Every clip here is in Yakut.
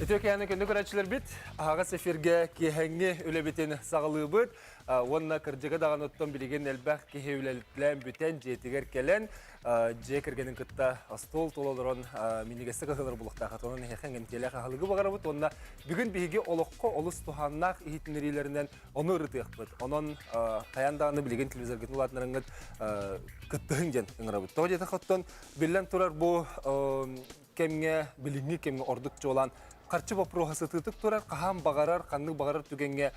Үтүө киэһэни күндү көрөөччүлэрбит, аһаҕас эфиргэ киэһэҥҥи үлэбитин саҕалыыбыт. Уонна кырдьыга даҕаны оттон билигин элбэх киһи үлэлээн бүтэн дьиэтигэр кэлэн дьиэ кэргэнин кытта остуол тула олорон минньигэстик аһыылар булуохтаах. Онон эһиэхэ иҥэмтиэлээх аһылыгы баҕарабыт уонна бүгүн биһиги олоххо олус туһааннаах иһитиннэриилэринэн ону ырытыахпыт. Онон хайаан даҕаны билигин телевизоргытын улаатынарыҥҥыт кыттыһыҥ диэн ыҥырабыт. Тоҕо диэтэх оттон биллэн турар бу кэмҥэ, билиҥҥи кэмҥэ ордук чуолаан харчы боппуруоһа сытыытык турар, хаһан баҕарар, ханнык баҕарар түгэҥҥэ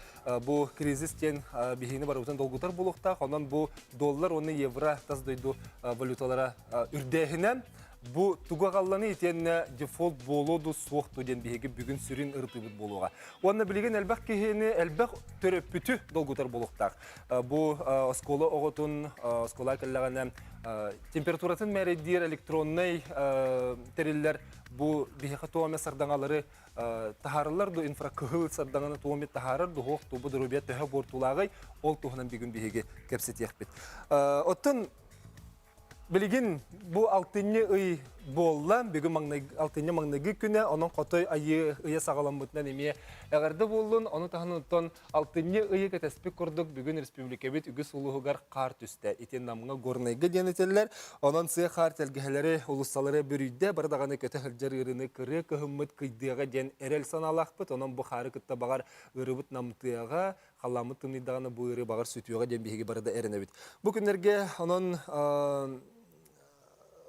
бу кризис диэн биһигини барыбытын долгутар буолуохтаах. Онон бу доллар уонна евро тас дойду валюталара үрдээһинэ бу тугу аҕалланы итиэннэ дефолт буолуо ду суох ду диэн биһиги бүгүн сүрүн ырытыыбыт буолуоҕа. Уонна билигин элбэх киһини, элбэх төрөппүтү долгутар буолуохтаах. Бу оскуола оҕотун оскуола кэллэҕинэ температуратын мээрэйдиир электроннай тэриллэр бу биһиэхэ туох эмэ сардаҥалары таһаараллар ду инфракыһыл сардаҥаны туох эмэ таһаарар ду суох ду бу доруобуйа төһө буортулааҕый ол туһунан бүгүн биһиги кэпсэтиэхпит. Оттон Билигин бу алтынньы ый буолла, бүгүн маҥнай, алтынньы маҥнайгы күнэ, онон хотой айыы ыйа саҕаламмытынан эмиэ эҕэрдэ буоллун. Ону таһынан оттон алтынньы ыйы кэтэспит курдук бүгүн республикабыт үгүс улууһугар хаар түстэ. Ити Намҥа Горнайга диэн этэллэр. Онон сыа хаар тэлгэһэлэри, улуссалары бүрүйдэ, бары даҕаны көтө сылдьар ыарыыны кырыа кыһыммыт кыйдыаҕа диэн эрэл санаалаахпыт. Онон бу хаары кытта баҕар ыарыыбыт намтыаҕа, халлааммыт тымныйдаҕына бу ыарыы баҕар сүтүөҕэ диэн биһиги бары да эрэнэбит. Бу күннэргэ онон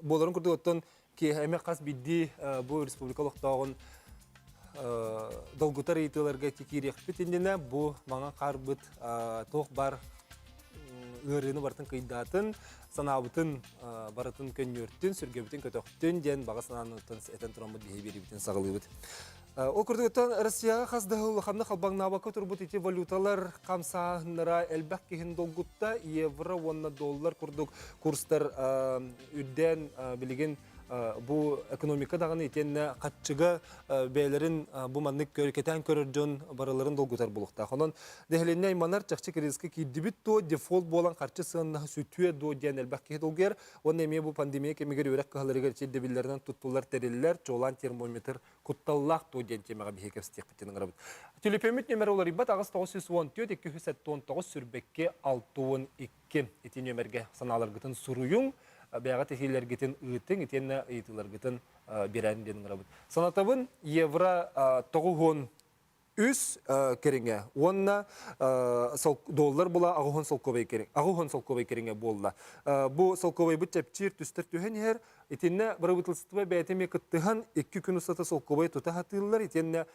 буоларын курдук оттон киэһэ эмэ хас биирдии бу республика олохтооҕун долгутар ыйытыыларга киириэхпит иннинэ бу маҥан хаарбыт туох баар ыарыыны барытын кыйдаатын, санаабытын барытын көнньүөртүн, сүргэбитин көтөхтүн диэн баҕа санааны этэн тураммыт биһиги биэриибитин саҕалыыбыт. Ол курдук Россияҕа хас да улаханнык халбаҥнаабакка турбут ити валюталар хамсааһыннара элбэх киһини долгутта. Евро уонна доллар курдук курстар үрдээн билигин бу экономика даҕаны итиэннэ хаччыга бэйэлэрин бу маннык кэтээн көрөр дьон барыларын долгутар буолуохтаах. Онон нэһилиэнньэ айманар чахчы кризиска киирдибит дуо, дефолт буолан харчы сыаннаһа сүтүө дуо диэн элбэх киһи долгуйар. Уонна эмиэ бу пандемия кэмигэр үөрэх кыһаларыгар ирдэбиллэринэн туттуллар тэриллэр, чуолаан термометр кутталлаах дуо диэн тиэмэҕэ биһиги кэпсэтиэхпитин ыҥырабыт. Төлөпүөммүт нүөмэрэ уларыйбат 8914 279 сүрбэкки 62 ити нүөмэргэ санааларгытын суруйуҥ, бэйэҕит этиилэргитин ыытыҥ, итиэннэ ыйытыыларгытын биэрэн диэн ыҥырабыт. Санатабын, евро 93 кэриҥэ уонна доллар була 80 солкуобай кэриҥ 80 солкуобай кэриҥэ буолла. Бу солкуобайбыт чэпчиир түстэр түһэн иһэр. Итиннэ бырабыыталыстыба бэйэтэ эмиэ кыттыһан икки күн устата солкуобай тута сатыыллар. Итиэннэ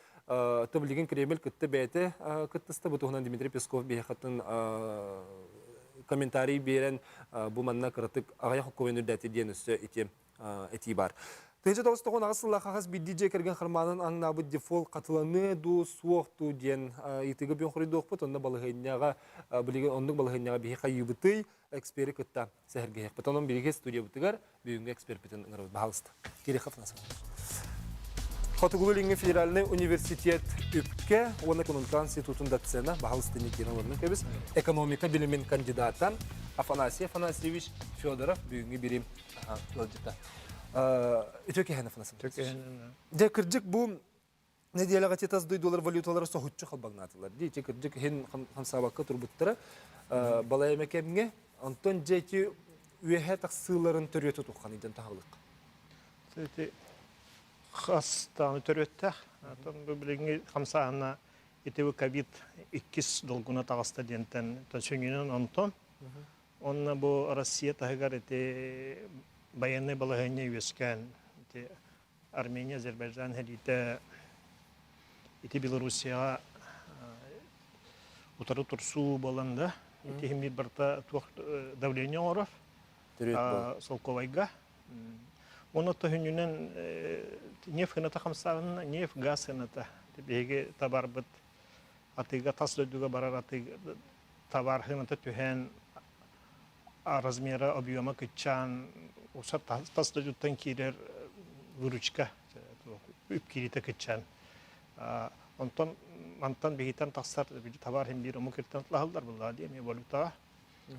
билигин Кремль кытта бэйэтэ кыттыста. Бу туһунан Дмитрий Песков биһиэхэ комментарий биэрэн бу манна кыратык аҕыйах солкуобайын үрдээтэ диэн өссө ити этии баар. 1998 сыллаах хас биирдии дьиэ кэргэн хармаанын аҥнаабыт дефолт хатыланыа дуу, суох дуу диэн ыйытыыга бүөн хоруйдуохпут. Онно балаһыанньаҕа билигин оннук балаһыанньаҕа биһи хайыыбытый эксперы кытта сэһэргэһиэхпит. Онон биһиги студиябытыгар бүгүҥҥү эксперпитин ыҥырабыт. Баһаалыста. Кирихов Хотугулуу-Илиҥҥи федеральнай университет үпкэ уонна экономика институтун доцена Баһаалыста Никитина олордун кэбис экономика билимин кандидата Афанасий Афанасьевич Федоров бүгүҥҥү бирим ыалдьыта. Үтүө киһини Афанасий. Дьэ, кырдьык бу нэдиэлэҕэ тас дойдулар валюталара соһуччу халбаҥнаатылар. Дии, ити кырдьык иһин хамсаабакка турбуттара балай эмэ кэмҥэ. Онтон дьэ ити үөһэ тахсыыларын төрүөтэ туххан иден таһалык. Ити хас даҕаны төрүөттээх. Атын бу билиҥҥи хамсааһына ити бу ковид иккис долгуна таҕыста диэнтэн сүнньүнэн онтон Онно бу Россия таһыгар ити байыаннай балаһыанньа үөскээн ити Армения, Азербайджан сэриитэ ити Белоруссияҕа утары турсуу буолан да ити иһин биир барыта туох давление оҥорор солковайга. Уонна төһүнньүнэн нефть сыаната хамсааһынна, нефть, газ сыаната. Биһиги табарбыт атыыга тас дойдуга барар атыыга товар сыаната түһэн размера объема кыччаан тас дойдуттан киирэр выручка үп киириитэ кыччаан онтон мантан биһитэн тахсар товар иһин биир омук иртэн атлаһаллар буллаа дии эмиэ валютаҕа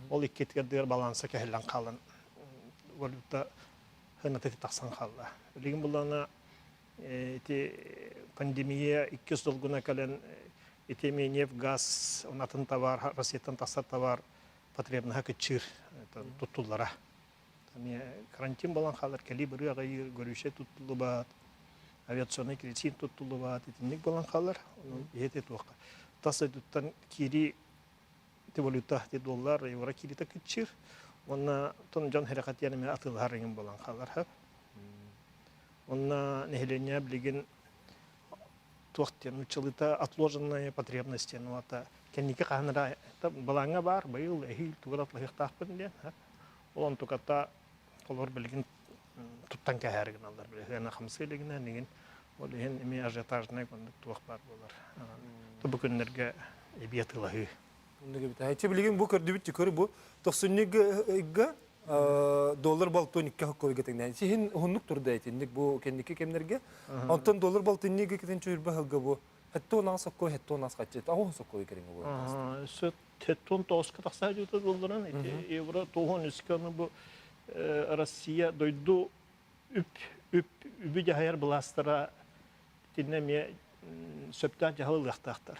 ол иккитигэр баланса кэһиллэн хаалан валюта сыаната тахсан хаалла билигин буллаҕына. Ити пандемия иккис долгуна кэлэн ити эмиэ нефть, газ, атын товар, Россияттан тахсар товар потребноһа кыччыыр туттуллара. Эмиэ карантин буолан хаалар, кэлии бырыы аҕыйыыр, көрүүшэ туттуллубат, авиационнай керосин туттуллубат, итинник буолан хаалар. Онон биһиэти туохха тас дойдуттан киирии ити валюта, ити доллар, евро киириитэ кыччыыр. Уонна тон дьон хэрэхэтиэн эмиэ атыылаһар иҥин буолан хаалар. Уонна нэһилиэнньэ билигин туох диэн нууччалыыта отложенная потребность диэн уота кэнники хаһан эрэ балааҥҥа баар быйыл эһиил тугу да атлаһыахтаахпын диэн ол онтуката олор билигин туттан кэһээри гыналлар били сыана хамсыы илигинэ инигин ол иһин эмиэ ажиотажнай оннук туох баар буолар бу күннэргэ эбии атыылаһыы. Эчи билигин бу көрдүбүт көрү бу тохсунньуга ыйга доллар балтон икки хоккойга тэҥнээн сиһин уһуннук турда итинник бу кэнники кэмнэргэ онтон доллар балтынньыга китин чүүрбэ сылга бу хеттон аас соккой хеттон аас хаччыт аҕыс соккой кэриҥэ буолан Сөт хеттон тоҕуска тахса дьута долларан ити евро тоҕуон үскэ аны бу Россия дойду үп үп үбү дьаһайар былаастара итиннэ эмиэ сөптөөх дьаһал ылыахтаахтар.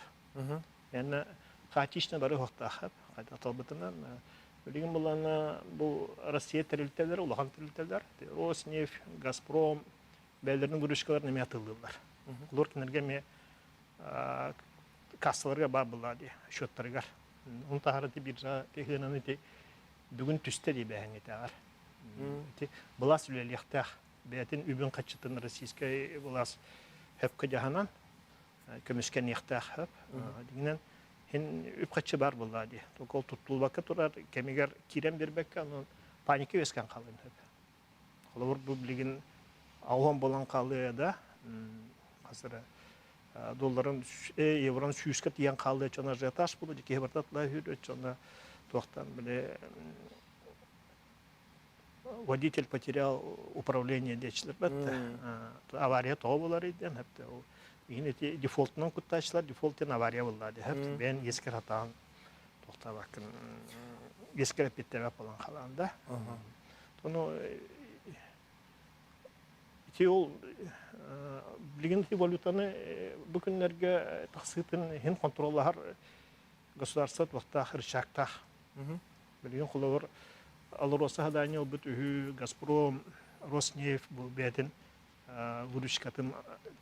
Янна хаотично бары уһуктаах аталбытынан билигин булана бу Россия тэрилтэлэр улахан тэрилтэлэр Роснефть, Газпром бэйэлэрин выручкаларын эмиэ атылыыллар. Олор кинилэргэ эмиэ кассаларга баар буолла дии счеттарыгар. Оны таһара ти биржа тыһыынан ити бүгүн түстэ дии бэһэҥҥитээҕэр. Ити былаас үлэлиэхтээх. Бэйэтин үбүн хаччытын российскай былаас хөпкө дьаһанан көмүскэниэхтээх хөп. Дигинэн хин үп-хаччы бар буолла дии. Только ол туттулбакка турар кэмигэр киирэн биэрбэккэ, онон паника үөскээн хаалыан сөп. Холобур, бу билигин аҕыһан буолан хаалыа да, хасыра долларын, евроны сүүскэ тиийэн хаалыа чон ажиотаж буолуо, киһи барыта тыла үһүр, чонно туохтан били водитель потерял управление диэчилэр бэтте авария тоҕо буолар диэн хэпте ол иһин эти дефолтунан куттааччылар дефолт диэн авария буолла ди хэп бэйэн иэскэр хатаан тохтообаккын иэскэр эппиттээбэт буолан халаан да ону ити ол билигин ити валютаны бу күннэргэ тахсыытын иһин контроллаһар государство туохтаах рычагтаах Билигин холобур АЛРОСА хадание ылбыт үһү, Газпром, Роснефть бу бэйэтин выручкатын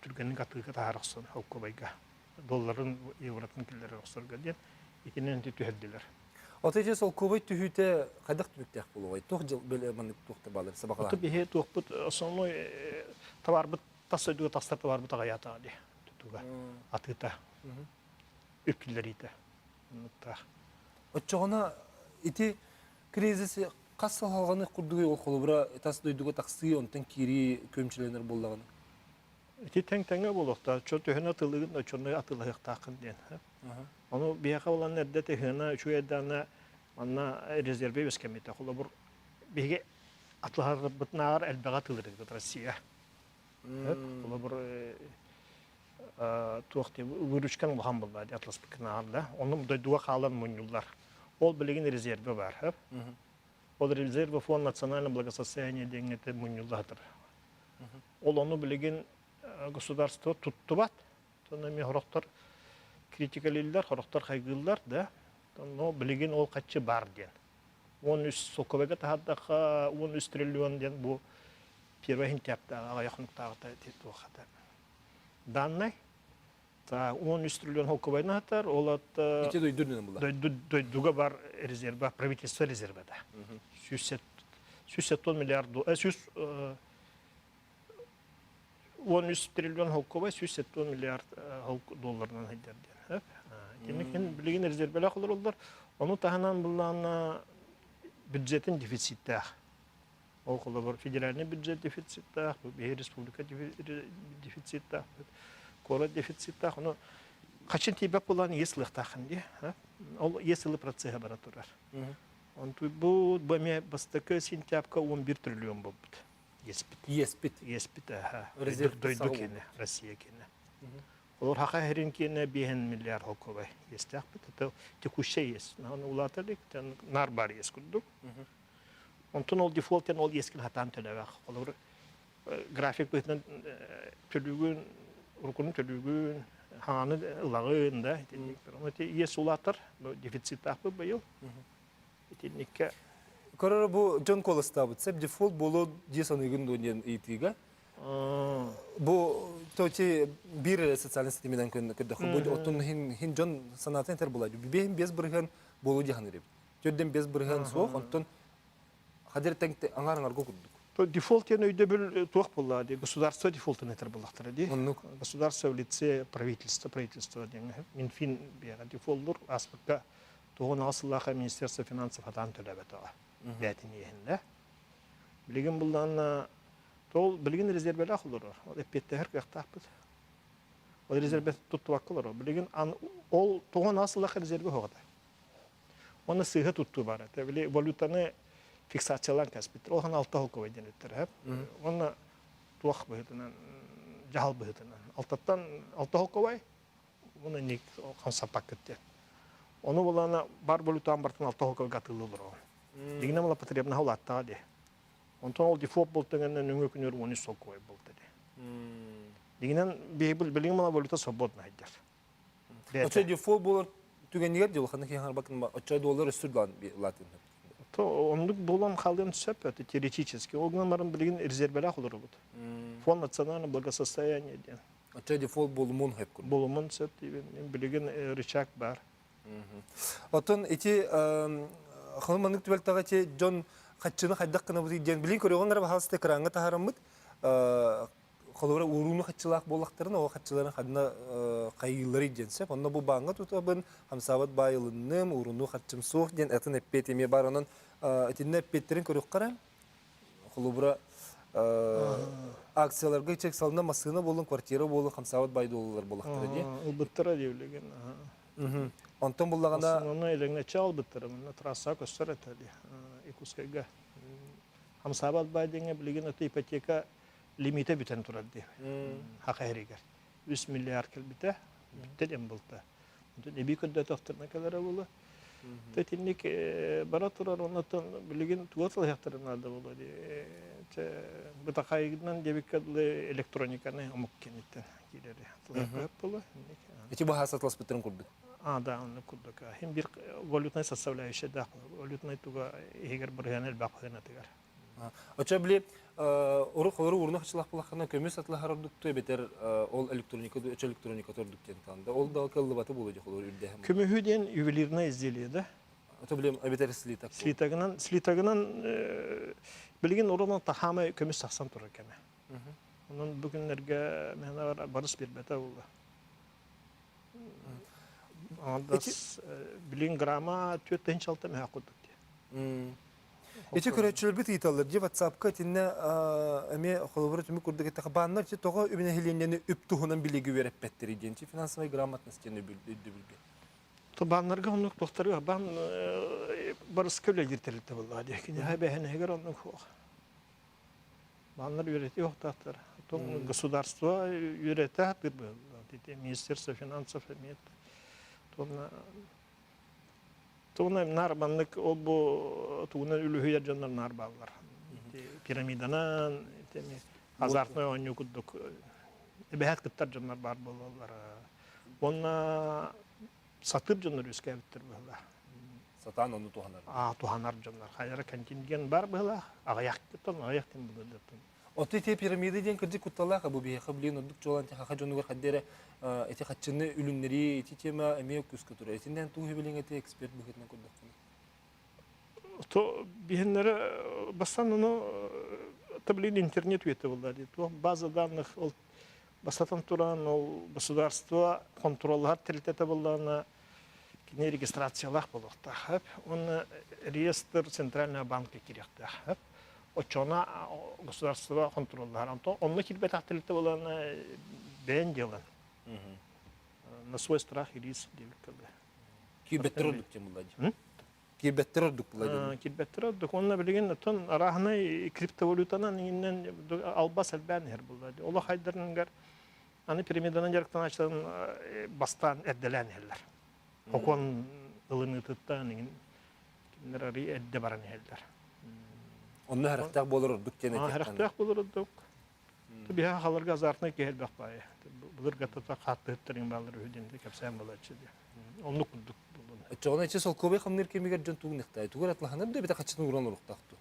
түргэнник атыыга таһаара охсон холкуобайга долларын, евротын киллэрэ охсорго диэн итинэн түһэрдилэр. Ото ити солкуобай түһүүтэ хайдах түмүктээх буолуой? Туох дьыл маннык туох да баалар сабаҕалаан? Ото биһи туохпут основной товарбыт тас дойдуга тахсар товарбыт аҕыйаатаҕа дии тутууга атыыта үп киллэриитэ. Оччоҕуна ити кризис хас сыл халҕаныах курдугуй ол холобура тас дойдуга тахсыы, онтон киирии күөмчүлэнэр буоллаҕына? Ити тэҥ-тэҥэ буолуохтаах. Чо төһөнү атыылыгын, оччону атыылаһыахтааххын диэн. Ону биһиэхэ булан эрдэ тыһыына үчүгэй даҕаны манна резервэ үөскэммитэ. Холобур, биһиги атылаһарбытынааҕар элбэҕи атыылыырбыт Россия. Холобур, туох диэн выручкаҥ улахан буолла дии атласпыккынааҕар да онно дойдуга хаалан мунньуллар ол билигин резервэ баар ол резервэ фонд национального благосостояния диэҥҥэ мунньулла сытар ол ону билигин государство туттубат онно эмиэ сорохтор критикалииллэр сорохтор хайгыыллар да но билигин ол хаччы баар диэн 13 солкуобайга таһаардахха 13 триллион диэн бу первый сентябрьтааҕы аҕыйах хонуктааҕыта туохата Даннай 13 триллион холкубайны хатар, ол ат Ити дойду үрдүнэн була. Дойду дойдуга бар резерва, правительство резервата. 170 миллиард 113 триллион холкубай 170 миллиард долларынан хайдар диэн. Итинник билигин резервэлээх олороллор. Ону таһынан буллаана бюджетин дефициттээх. Ол холобур федеральный бюджет дефициттаах, биһи республика дефициттаах, куорат дефициттаах. Ону хачин тиийбэт буолан иэс ылыахтааххын дии. Ол иэс ылыы процеһа бара турар. Онтуй бу бу эмиэ бастакы сентябрьга 11 триллион буолбут. Иэспит. Иэспит. Иэспит, аха. Дойду киэнэ, Россия киэнэ. Олор хаха хэрин киэнэ 5 миллиард холкуобай иэстээхпит. Это текущая иэс. Улаата илик, нар бар иэс курдук. Онтон ол дефолт диэн ол иэскин хатаан төлөбөх. Холобур, График быһыытынан төлүүгүн, уруккуну төлүүгүн, хаҥаны ылаҕын да итинник. Ону ити иэс улаатар, дефициттаахпыт быйыл. Итинниккэ Көрөр бу дьон куоластаабыт сеп дефолт буолуо дии саныыгын дуо диэн ыйытыыга. Бу тоти биир эрэ социальный ситиминэн көрдөххө бу оттон хин дьон санаатын этэр буолаа. Бэһин 5% буолуо дии саныыр эбит. Төрдөн 5% суох, онтон хадыр тэҥ аҥаар аҥарга курдук. То дефолт диэн өйдөбүл туох буолла дии государство дефолтун этэр буоллахтара дии. Оннук. Государство в лице правительства, правительство диэн Минфин биэҕэ дефоллур ааспыкка 98 сыллаахха Министерство финансов хатаан төлөөбөтөҕө. Бээтин иэһиннэ. Билигин буллаанна тол билигин резервэлээх олорор. Ол эппиэттэһэр кыахтаахпыт. Ол резервэ туттубакка олорор. Билигин ол 98 сыллаахха резервэ суоҕа. Уонна сыыһа туттуу баар этэ. Били валютаны фиксациялаан кэспиттэр. Ол хан алта холкуобай диэн эттэр. Уонна туох быһыытынан, дьаһал быһыытынан. Алтаттан алта холкуобай, уонна ник хамсаппаккыт диэн. Ону булана бар валютаан бартан алта холкуобайга атыылыы олороҕун. Дигинэ мала потребнаһа улааттаҕа дии. Онтон ол дефолт болтуҥанна нөҥүө күнүөр 13 солкуобай болта дии. Дигинэн билигин мала валюта свободно айдар. Оччо дефолт буолар түгэнигэр дьыл ханна киһи хаҥарбаккын оччо доллар өссө латын. То оннук буолан хаалыан сөп это теоретически. Ол гынан баран билигин резервэлээх олоробут. Фонд национального благосостояния диэн. Оччо дефолт буолумун сөп курдук. Буолумун сөп диибин. Билигин рычаг бар. Оттон ити халы маннык түбэлтэҕэ ити дьон хаччыны хайдах гынабытый диэн билин көрүөҕүҥ эрэ баһаалыста экраҥҥа таһаараммыт холобура уурууну хаччылаах буоллахтарына ол хаччыларын ханна хайыылларый диэн сөп. Онно бу бааҥҥа тутабын, хамсаабат баай ылынным, уурунуу харчым суох диэн атын эппиэт эмиэ бар. Онон итиннэ эппиэттэрин көрүөххэ эрэ. Холобура акцияларга чек салына массыына буолун, квартира буолун, хамсаабат баай дуоллар буоллахтара дии. Ылбыттара дии билигин. Онтон буллаҕына Массыынаны элэҥнэччи албыттара, манна трассаҕа көстөр этэ дии. Якутскайга. Хамсаабат баай диэҥҥэ билигин это ипотека лимиитэ бүтэн турар дии Хаха иһигэр 3 миллиард кэлбитэ бүттэ диэн буолта онтон эбии көрдөөтөхтөрүнэ кэлэрэ буолуо итинник бара турар оннуттан билигин туга тылыһыахтарын наада буолуо дии бытахайынан диэбиккэ дылы электрониканы омук кэнниттэн киирэри тылыһыахха буолуо ити баһаа сатыласпыттарын курдук а да оннук курдук хим бир валютная составляющая да валютный туга иһигэр бырыһыан элбэх быһыанатыгар Очо били урут холору урну хачылах булаххана көмүс атлаһар ордукту эбэтэр ол электроника очо электроника ордук диэн таанда. Ол да кыллыбаты буолу холору үрдэһэ. Көмүһү диэн ювелирное изделие да. Ото билем эбэтэр слиток. Слитогынан слитогынан билигин урунан тахамай көмүс тахсан турар кеме. Онон бу күннэргэ мен барыс бербете буолла. Андас билин грамма 4-6 меха курдук. Ити көрөөччүлэрбит ыйыталлар дии WhatsApp-ка итиннэ эмиэ холобура түмүк курдук эттэххэ бааннар ити тоҕо үбү нэһилиэнньэни үп туһунан билиги үөрэппэттэрий диэн финансовая грамотность диэн өйдөбүлгэ. То бааннарга оннук туохтары баан барыска үлэлиир тэрилтэ буоллаҕа дии. Киниэхэ бэһэнэһигэр оннук суох. Бааннар үөрэтии уохтаахтар. Потом государство үөрэтэ сатыыр быһыылаах. Министерство финансов эмиэ туонна Тугунан наар маннык ол бу тугунан үлүһүйэр дьоннор наар бааллар. Пирамиданан, ити азартный оонньуу курдук эбэһээт кыттар дьоннор баар буолаллар. Уонна сатыыр дьоннор үөскээбиттэр быһыылаах. Сатаан ону туһанар. Аа, туһанар дьоннор. Хайара контингент бар быһыылаах. Аҕыйах аҕыйах тин былырдыттан. Оттон ити пирамида диэн кырдьык кутталаах, бу биһиэхэ билигин ордук чуолаан хаха дьонугар ханна эрэ ити хаччыны үлүннэрии ити тема эмиэ күүскэ турар. Итиннэн тугу билиҥ эти эксперт быһыытынан көрдөххүнэ? То биһиннэри бастан ону таблин интернет үйэтэ буолла дии. Туох база данных ол бастатан туран ол государство контроллаһар тэрилтэтэ буоллаҕына кини регистрациялаах буолуохтаах. Уонна реестр центрального банка кириэхтээх. Оччоҕуна государство хонтуруоллаһар. Онтон онно киирбэтэх тэрилтэ буолан бэйэн дьыалан. На свой страх и риск диэбиккэ Киирбэттэр ордук диэн буолла дии. Киирбэттэр ордук буолла дии. Киирбэттэр ордук. Онно билигин оттон арааһынай криптовалютанан иҥинэн албас элбээн иһэр буолла дии. Олох айдарыныгар аны пирамиданан дьарыктанааччыларын бастаан эрдэлээн иһэллэр. Хокуон ылыныытыттан иҥин Кинилэр арыый эрдэ баран иһэллэр. Онно харахтаах буолар ордук диэн этиэхтэн. Харахтаах буолар ордук. Биһа халарга азартнай киһи элбэх баайы. Былыргата хааттыһыттарыҥ баалар үһү диэн кэпсээн буолааччы диye. Оннук курдук булун. Оччоҕуна ичи солкуобай хамныыр кэмигэр дьон тугун ыхтай? Тугу атлаһанар да бите хаччытын уран уруктаах ту.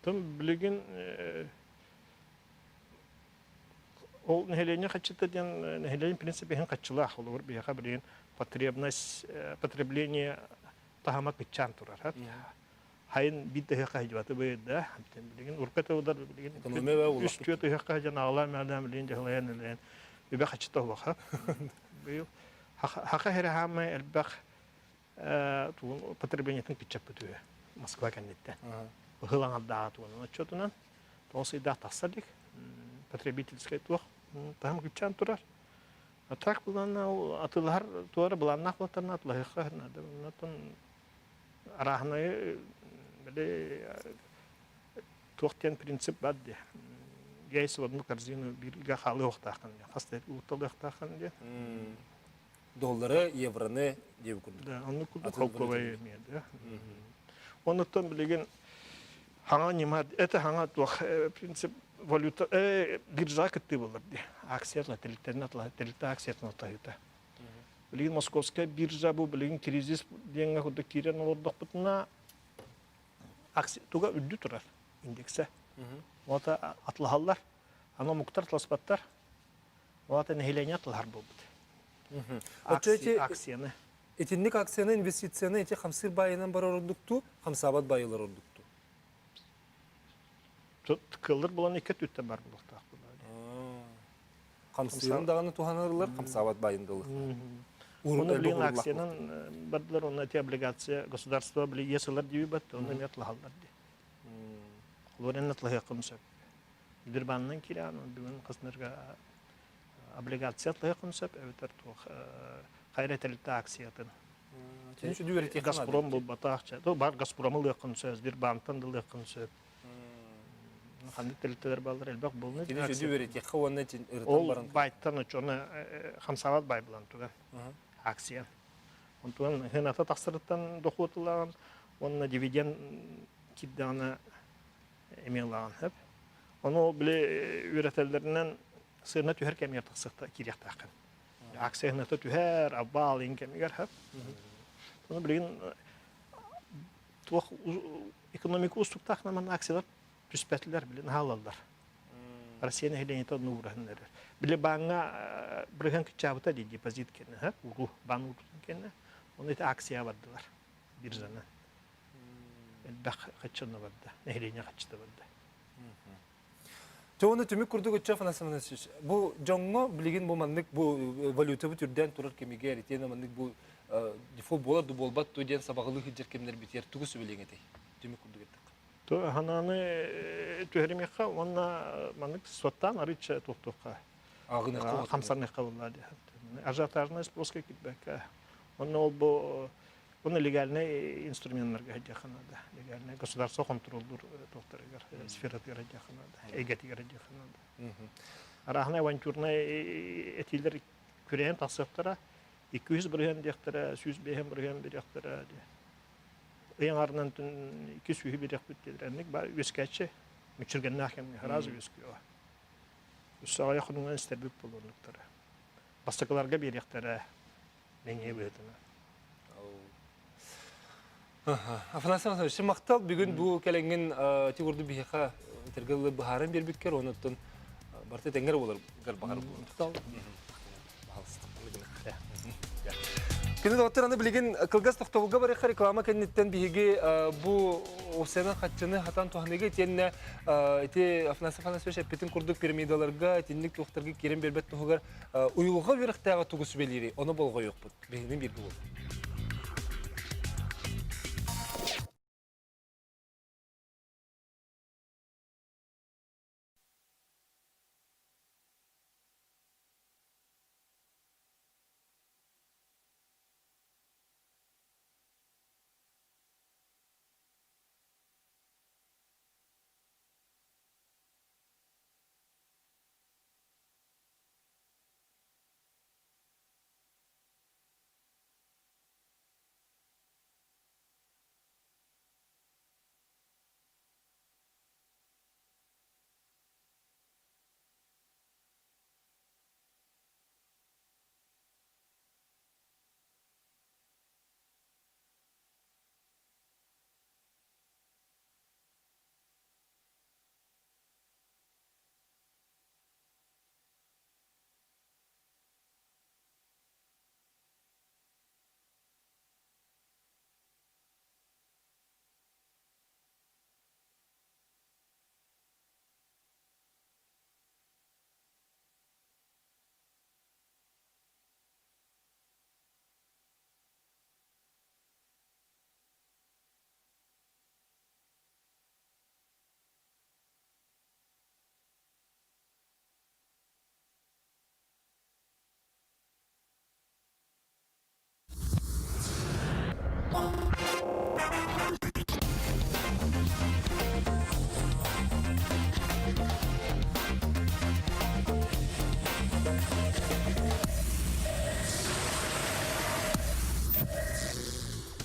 Тым билигин ол нэһилиэнньэ хаччыта диэн нэһилиэнньэ принципиһин хаччылаах олор биһиэхэ билигин потребность потребление таһыма кыччаан турар. Хайын биир тыһыахха сылдьыбаты быйда. Билигин урка тылдар билигин үс түөрт тыһыахха сылдьан аҕалаан мэҕэлээн билигин дьаһалайан үлээн үбэ хаччыта улаха. Быйыл хаха хере хаамай элбэх потреблениетын кыччаппыт үһү Москва кэнниттэн. Ыһыл аҥардааҕа тугунан отчетунан тоҕус ыйдаах тахсар дик потребительскай туох таһым кыччаан турар. А так былаанна атылаһар туора былааннаах буолтарына атылаһыахха наада. Онтон арааһынайы били туох диэн принцип бар дии. Яйца в одну корзину бииргэ хаалыахтааххын диэн, хас да уурталыахтааххын диэн. Доллары, евроны диэбит курдук. Да, оннук курдук холкуобай эмиэ да. Оннуттан билигин хаҥа ньыма, это хаҥа туох принцип валюта биржаҕа кыттыы буолар дии. Акция тэрилтэрин тэрилтэ акциятын атаһыыта. Билигин Московская биржа бу билигин кризис диэҥҥэ курдук киирэн олордохпутуна туга үрдүү турар индексэ. Уота атлаһаллар. Аны омуктар атласпаттар. Уота нэһилиэнньэ атлаһар буолбут. Акцияны. Итинник акцияны, инвестицияны ити хамсыыр баайынан барар ордуктуу, хамсаабат баайылар ордуктуу. Кыллар булан икки өттүттэн бар буолуохтаах. Хамсыырын даҕаны туһанарылар, хамсаабат баайын да ылыахтар. Оны билин акциянан бардылар, онно эти облигация государство били иэс ылар дии бат, онно эмиэ атлаһаллар дии. Олор эн атлаһыаххын сөп. Сбербанынан киирэн, бүгүн хаснарга облигация атлаһыаххын сөп, эбэтэр туох хайра тэрилтэ акциятын. Газпром булбатах, бар Газпромы ылыаххын сөп, Сбербанктан да ылыаххын сөп. Ханнык тэрилтэлэр бааллар элбэх буолуна. Кини сүдү үөрэтиэххэ уонна ырытан баран. Ол байтан очону хамсаабат бай булан туган акция. Онтуан хыната тахсарыттан дохуот ылаҕын уонна дивиденд кирдэҕинэ эмиэ ылаҕын сөп. Ону ол били үөрэтэллэринэн сыана түһэр кэмигэр тахсыахта киириэхтээххин. Акция хыната түһэр, абаал иҥ кэмигэр сөп. Ону билигин туох экономика уустуктаах манна акциялар түспэтилэр, били наһаалаллар. Россия нэһилиэнньэтэ онно уураһын эрэр. Били бааҥҥа бырыһыан кыччаабыта дии депозит кэннэ, уруу, баан уурбутун кэннэ. Оны ити акция бардылар биржаны. Элбэх хаччы онно барда, нэһилиэнньэ хаччыта барда. Чэ уонна түмүк курдук Ычча Афанасий Афанасьевич, бу дьоҥҥо билигин бу маннык бу валютабыт үрдээн турар кэмигэр итиэнэ маннык бу дефолт буолар да буолбат дуо диэн сабаҕалыы сылдьар кэмнэрбитигэр тугу сүбэлиэҥ этэй? Түмүк курдук эттэххэ. Ханааны түһэримиэххэ уонна маннык суоттаан арыычча туохтуохха хамсаныахха буолла диэн. Ажиотажнай спроска киирбэккэ. Онно ол бу Уонна легальнай инструменнарга сылдьыахха наада. Легальнай государство хонтуруоллуур туохтарыгар, сфератыгар сылдьыахха наада, эйгэтигэр сылдьыахха наада. Арааһынай авантюрнай этиилэр күрэһэн тахсыахтара, 200 бырыһыан диэхтэрэ, 105 бырыһыан бириэхтэрэ. Ый аҥаарынан икки сүүһү бириэхпит диэлэр. Эмник баар үөскээччи мүччүргэннээх кэмҥэ сразу үөскүөҕэ. Өссө аҕыйах хонугунан истэрбит буолуоннуктара. Бастакыларга биэриэхтэрэ. Мэҥиэ быһыытынан. Афанасий Афанасьевич, махтал бүгүн бу кэлэҥҥин ити курдук биһиэхэ этэргэ дылы быһааран биэрбиккэр, онуттан барыта тэҥҥэр буолар баҕар Махтал. Күнү доҕоттор, аны билигин кылгас тохтобулга барыахха реклама кэнниттэн биһиги бу Овсена хаччыны хатан туһаныыга итиэннэ ити Афанасий Афанасьевич эппитин курдук пирамидаларга итинник туохтарга киирэн биэрбэт туһугар Уйулҕа үөрэхтээҕэ тугу сүбэлиирий, ону болҕойуохпут. Биһигини бииргэ буолуо.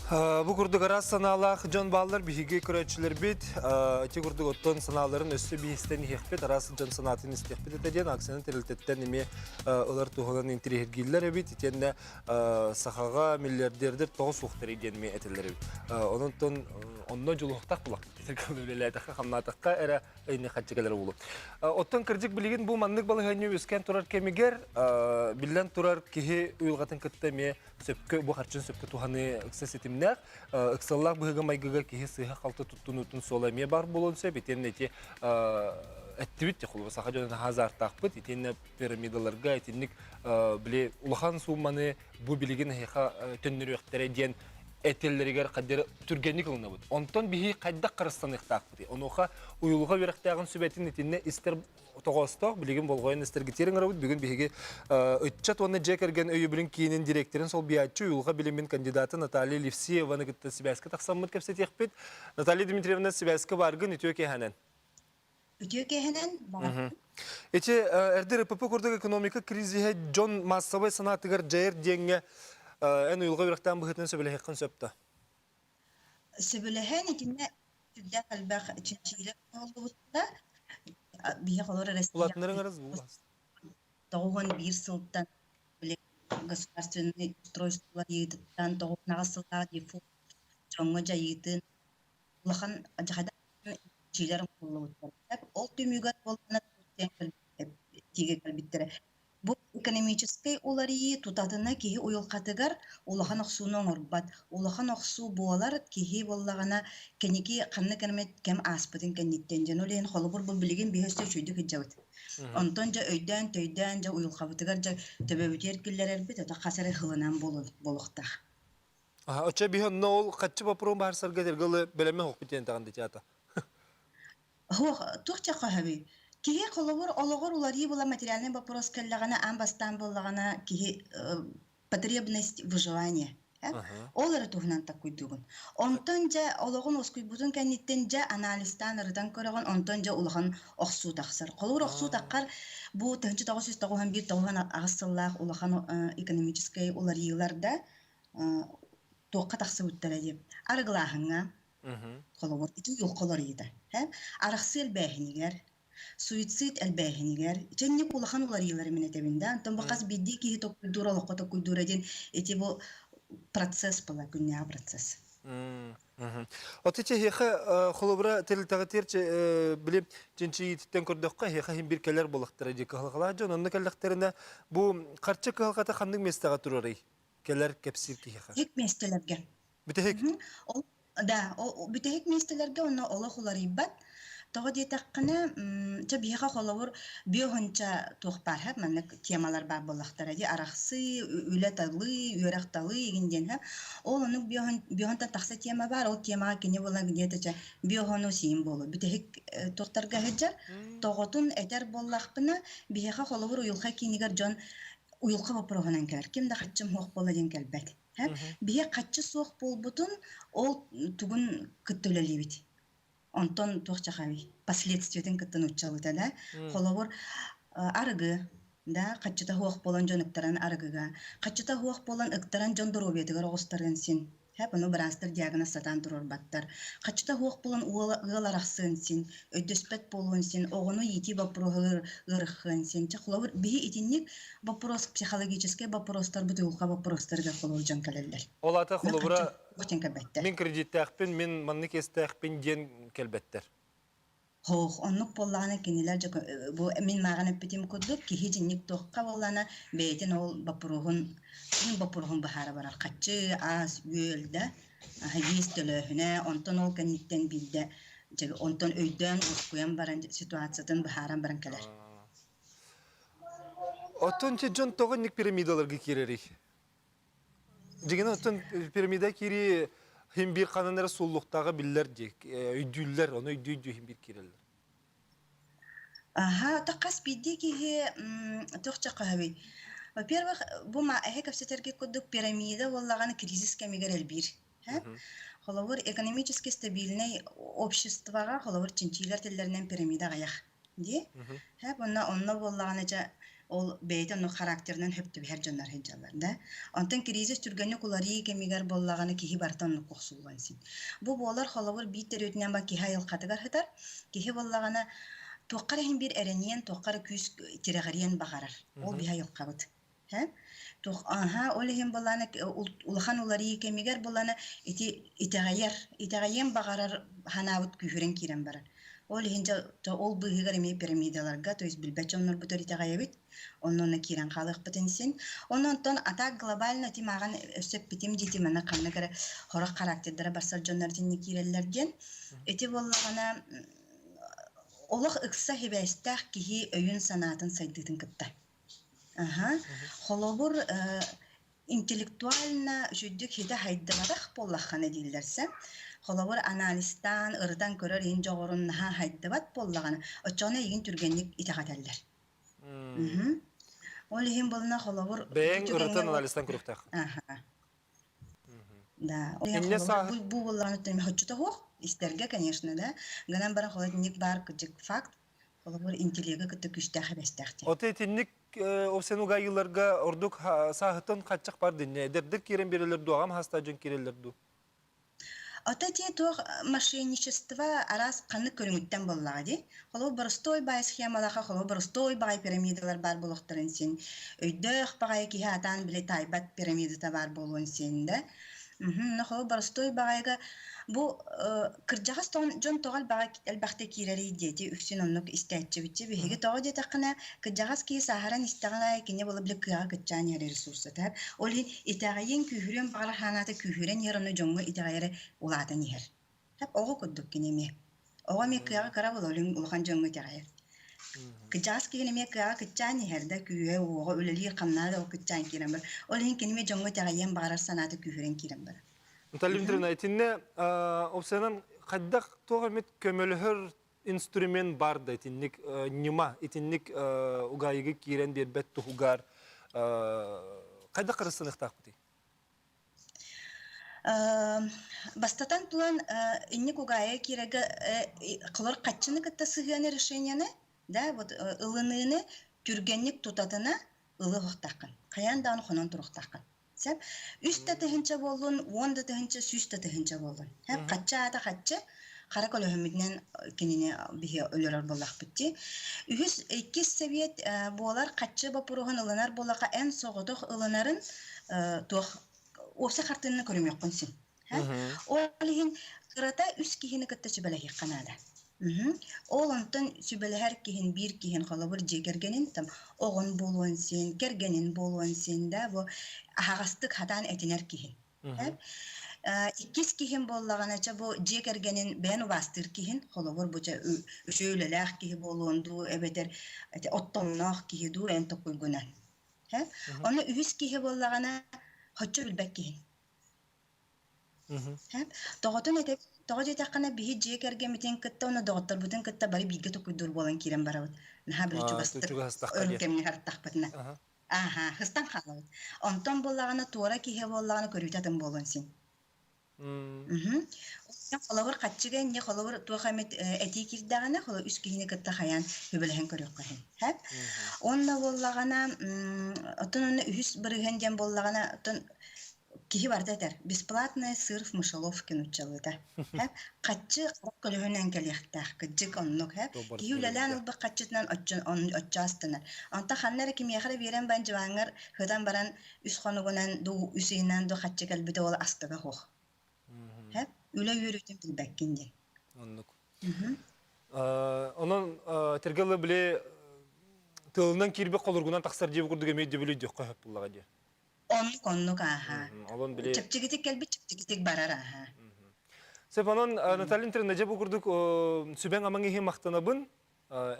Бу курдук араас санаалаах дьон бааллар биһиги көрөөччүлэрбит ити курдук оттон санааларын өссө биһистэн иһиэхпит, араас дьон санаатын истиэхпит этэ диэн акцияны тэрилтэттэн эмиэ ылар туһунан интириэһиргииллэр эбит. Итиэннэ сахаҕа миллиардердэр тоҕо суохтарый диэн эмиэ этэллэр эбит. Онон онно дьулуһуохтаах булахпыт. Үлэлээтэххэ, хамнаатахха эрэ ыйны хаччы кэлэр буолуо. Оттон кырдьык билигин бу маннык балаһыанньа үөскээн турар кэмигэр биллэн турар киһи уйулҕатын кытта эмиэ сөпкө бу харчыны сөпкө туһаныы ыкса ситимнээх. Ыксаллаах быһыыга-майгыга киһи сыыһа-халты туттунуутун суола эмиэ баар буолуон сөп. Итиэннэ ити эттибит холобур саха дьоно наһаа азартаахпыт. Итиэннэ пирамидаларга итинник били улахан суумманы бу билигин эһиэхэ төннөрүөхтэрэ диэн этэллэригэр хаддары түргэнник ылынабыт. Онтон биһи хайдах харыстаныахтаахпытый? Онуоха уйулҕа үөрэхтээҕин сүбэтин итиннэ истэр тоҕоостоох, билигин болҕойон истэргитиэр ыҥырабыт. Бүгүн биһиги ыччат уонна дьиэ кэргэн өйөбүлүн киинин директорын солбуйааччы уйулҕа билимин кандидата Наталья Левсееваны кытта сибээскэ тахсаммыт кэпсэтиэхпит. Наталья Дмитриевна, сибээскэ бааргын, үтүө киэһэнэн. Үтүө киэһэнэн, баҕарабын. Ити эрдэ РПП курдук экономика кризиһэ дьон маассабай санаатыгар дьайар диэҥҥэ эн уйулҕа үөрэхтээн быһыытынан сөбүлэһиэххин сөп да? Сөбүлэһэн итиннэ сүрдээх элбэх чинчиилэр оҥоһуллубуттара. Биһиэхэ олорор Россия Улаатыннарыҥ арас булаас. 91 сылтан били государственный устройство уларыйыытыттан 98 сыллаах дефолт дьоҥҥо дьайыытын улахан дьаһайда чинчиилэр оҥоһуллубуттар. Ол түмүгэр буоллаҕына этиигэ кэлбиттэрэ. Бу экономическай уларыйыы тутатына киһи уйулҕатыгар улахан охсууну оҥорбот. Улахан охсуу буолар киһи буоллаҕына кэнники ханнык эмэ кэм ааспытын кэнниттэн дьон ол иһин холобур бу билигин биһи өссө үчүгэйдик сылдьабыт. Онтон дьэ өйдөөн-төйдөөн дьэ уйулҕабытыгар дьэ төбөбүтүгэр киллэрэрбит ото хас эрэ сылынан буолуохтаах. Оччо биһи онно ол хаччы боппуруон баарсарга этэргэ бэлэмэ хоқпут диэн таҕын театр. Суох, туох дьахаһабый? Киһи холобур олоҕор уларыйыы була материальнай боппуруос кэллэҕинэ, аан бастаан буоллаҕына киһи потребность выживания ол эрэ туһунан таккуйдуугун. Онтон дьэ олоҕун уоскуйбутун кэнниттэн дьэ анализтаан ырытан көрөҕүн, онтон дьэ улахан охсуу тахсар. Холобур охсуу таххар бу 1991-98 сыллаах улахан экономическай уларыйыылар да туохха тахсыбыттара дии. Арыгылааһыҥҥа, Холобур, ити уйулҕа уларыйыыта. Арахсыы элбээһинигэр, суицид элбээһинигэр, итинник улахан уларыйыылары мин этэбин да. Онтон бу хас биирдии киһи толкуйдуур, олоххо толкуйдуура диэн ити бу процесс была, күннээҕи процесс. От ити эһиэхэ холобура тэрилтэҕитигэр били чинчийиититтэн көрдөххө эһиэхэ иһин бир кэлэр буоллахтара дии кыһалҕалаах дьон онно кэллэхтэринэ бу харчы кыһалҕата ханнык миэстэҕэ турарый кэлэр кэпсиир киһиэхэ Бүтэһик миэстэлэргэ. Бүтэһик Ол да, бүтэһик миэстэлэргэ онно олох уларыйбат. Тоҕо диэтэххинэ, чэ биһиэхэ холобур биоһунча туох баар һэ маннык темалар баар буоллахтара дии арахсыы, үлэ талыы, үөрэх талыы игин диэн һэ. Ол оннук биоһунтан тахса тема баар, ол темаҕа кини буолан где-то чэ биоһону сиин буолуо. Бүтэһик туохтарга сылдьар. Тоҕотун этэр буоллахпына, биһиэхэ холобур уйулҕа киинигэр дьон уйулҕа боппуруоһунан кэлэр. Ким да хаччым суох буолла диэн кэлбэт. Биһи хаччы суох буолбутун ол тугун кытта үлэлиибит. Онтон туох чахабый? Последствиятын кытта нууччалыыта да. Холобур, арыгы да хаччыта суох буолан дьон ыктаран арыгыга, хаччыта суох буолан ыктаран дьон доруобуйатыгар оҕустарыан син. Хэп, ону быраастар диагноз сатаан туруорбаттар. Хаччыта суох буолан ыал арахсыан син, өйдөспөт буолуон син, оҕону иитии боппуруоһа ыарахыан син. Чэ, холобур, биһи итинник боппуруос, психологическай боппуруостарбыт уйулҕа боппуруостарыгар холобур дьон кэлэллэр. Ол аата холобура, мин кредиттээхпин, мин маннык иэстээхпин диэн кэлбэттэр. Һоох, оннук буоллаҕына кинилэр дьэ бу мин мааҕын эппитим курдук киһи дьинник туохха буоллаҕына бэйэтин ол боппуруоһун мин боппуруоһун быһаара барар хаччы, ас-үөл да иэс төлөөһүнэ онтон ол кэнниттэн биирдэ дьэ онтон өйдөөн уоскуйан баран ситуациятын быһааран баран кэлэр. Оттон дьон тоҕо инник пирамидаларга киирэрий? Дьиҥинэн оттон пирамида киирии иһин биир ханан эрэ сууллуохтааҕа биллэр дии, өйдүүллэр, ону өйдүү-өйдүү иһин биир киирэллэр. Аһа, то хас биирдии киһи туох чахаһабый? Во-первых, бу эһэ кэпсэтэргэ курдук пирамида буоллаҕына кризис кэмигэр элбиир. Холобур, экономически стабильнай обществоҕа холобур чинчиилэр тиллэринэн пирамида аҕыйах. Дии. Һэ, онно онно буоллаҕына дьэ Ол бэйэтэ оннук характерынан хөп түбэһэр дьоннор сылдьаллар да. Онтон кризис түргэнник уларыйыы кэмигэр буоллаҕына киһи барыта оннук охсуллуон син. Бу буолар холобур биир төрүөтүнэн ба киһи айылҕатыгар сытар. Киһи буоллаҕына туохха эрэ иһин биир эрэниэн, туохха эрэ күүс тирэҕириэн баҕарар. Ол биһи айылҕабыт. Туох аһа ол иһин былаана улахан уларыйыы кэмигэр былаана ити итэҕэйэр, итэҕэйиэн баҕарар санаабыт күүһүрэн киирэн барар. Ол иһин дьэ ол быыһыгар эмиэ пирамидаларга, то есть билбэт дьоннорбутугар итэҕэйэбит, онно киирэн хаалыахпытын син. Онон онтон а так глобально ити мааҕын өссө эппитим дии манна ханнык эрэ хорох характердара барсар дьоннор итиннэ киирэллэр диэн. Ити буоллаҕына олох ыкса сибээстээх киһи өйүн-санаатын сайдыытын кытта. Аһа. Холобур, интеллектуально үчүгдүк хитэ хайдыбатах буоллаххына дииллэрсэ, холобур, анализтаан, ырытан көрөр иһин дьоҕурун наһаа хайдыбат буоллаҕына, оччоҕуна эйигин түргэнник итэҕэтэллэр. Мгм. Ол иһин буолна холобур, бу Бэйэҥ түгэҥҥэ ырытан анализтан көрүөхтээх. Аха. Да, ол Инньэ холобур, сааһы бу, бу буоллаҕына хоччото суох, истэргэ, конечно, да. Гынан баран холодильник баар кырдьык факт. Холобур, интеллеги кытта күүстээх эбэстээх диэн. Ота итинник ол угайыыларга ордук сааһыттан хаччах бар динне эдэрдэр киирэн биэрэллэр дуу, аҕам хаста дьон киирэллэр дуу? Ото ити туох мошенничество араас ханнык көрүҥүттэн буоллаҕа дии. Холобур, боростуой баай схемалаха, холобур, боростуой баҕай пирамидалар баар буолуохтарын син. Өйдөөх баҕайы киһи атаан били таайбат пирамидата баар буолуон син да. Мгм. Холобур, боростуой баҕайыга бу кырдьаҕас дьон тоҕо элбэхтэ киирэрий диэти үксүн оннук истээччибитчи. Биһиги тоҕо диэтэххинэ, кырдьаҕас киһи сааһыран истэҕин аайы кини була били кыаҕа кыччаан иһэр ресурсата. Ол иһин итэҕэйиэн күүһүрүөн баҕарар ханаата күүһүрэн иһэр, онно дьоҥҥо итэҕэйэрэ улаатан иһэр. Оҕо курдук кини эмиэ. Оҕо эмиэ кыаҕа кыра буолар, улахан дьоҥҥо итэҕэйэр. Кырдьаҕас киһини эмиэ кыаҕа кыччаан иһэр да, күүһэ, уоҕа үлэлиир хамнаһа да ол кыччаан киирэн барар. Ол иһин кини эмиэ дьоҥҥо итэҕэйиэн баҕарар санаата күүһүрэн киирэн барар. Наталья Дмитриевна, итиннэ опсуйанан хайдах туох эмит көмөлөһөр инструмент бар да итинник ньыма, итинник угаайыгы киирэн биэрбэт туһугар хайдах харыстаныахтаахпытый? Бастатан туран, инник угаайа киирэргэ холор хаччыны кытта сыһыаны решениены, да, вот ылыныыны түргэнник тутатына ылы оһохтааххын. Хайаан даҕаны хонон туруохтааххын. Сөп. Үс да тыһыынча буоллун, 10 да тыһыынча, 100 да тыһыынча буоллун. Хэп хаччы аата хаччы, хара көлөһөммүтүнэн кинини биһи өлөрөр буоллахпыт дии. Үһүс, иккис сэбиэт буолар хаччы боппуруоһун ылынар буоллахха эн соҕотох ылынарын туох уопсай хартыынаны көрүмүөххүн син. Ол иһин кырата үс киһини кытта сүбэлэһиэххэ наада. Ол онтон сүбэлэһэр киһин биир киһин холобур дьиэ кэргэнин там оҕон буолуон син, кэргэнин буолуон син да бу аһаҕастык хатаан этинэр киһин. Иккис киһим буоллаҕына чэ бу дьиэ кэргэнин бэйэн убаастыыр киһин, холобур бу чэ үчүгэй үлэлээх киһи буолуон дуу эбэтэр оттомноох киһи дуу эн токуйгунан. Ону үһүс киһи буоллаҕына хоччо билбэт киһин. Тоҕотун этэ тоҕо диэтэххинэ биһи дьиэ кэргэммитин кытта уонна доҕотторбутун кытта бары бииргэ токуйдуур буолан киирэн барабыт. Наһаа били чугастык өр кэмҥэ сырыттахпытына. Ааһа, хыстан хаалабыт. Онтон буоллаҕына туора киһи буоллаҕына көрүүтэ атын буолуон син. Мгм. Холобур, хаччыга инньэ холобур туох эмит этии киирдэҕинэ, холобур үс киһини кытта хайаан үбүлэһэн көрүөххэ иһин. Һэп. Уонна буоллаҕына, оттон онно үһүс бырыһыан диэн буоллаҕына, оттон киһи барыта этэр бесплатный сыр в мышеловке нууччалыыта хаччы көлөһүнэн кэлиэхтээх кырдьык оннук киһи үлэлээн ылбыт хаччытынан оччо астынар онтон ханна эрэ кимиэхэ эрэ биэрэн баран дьыбааҥҥар сытан баран үс хонугунан дуу үс ыйынан дуу хаччы кэлбитэ ол астыга суох үлэ үөрүүтүн билбэккин диэн оннук онон тиргэлы били тылынан киирбит холургунан тахсар диэбит курдук эмиэ өйдөбүлү өйдүөххэ сөп буоллаҕа дии Оннук, оннук ааһа. Олон били Чэпчэкитик кэлбит, чэпчэкитик барар ааһа. Сөп, онон Наталья Дмитриевна, дьэ бу курдук сүбэҥ амаҥ иһин махтанабын.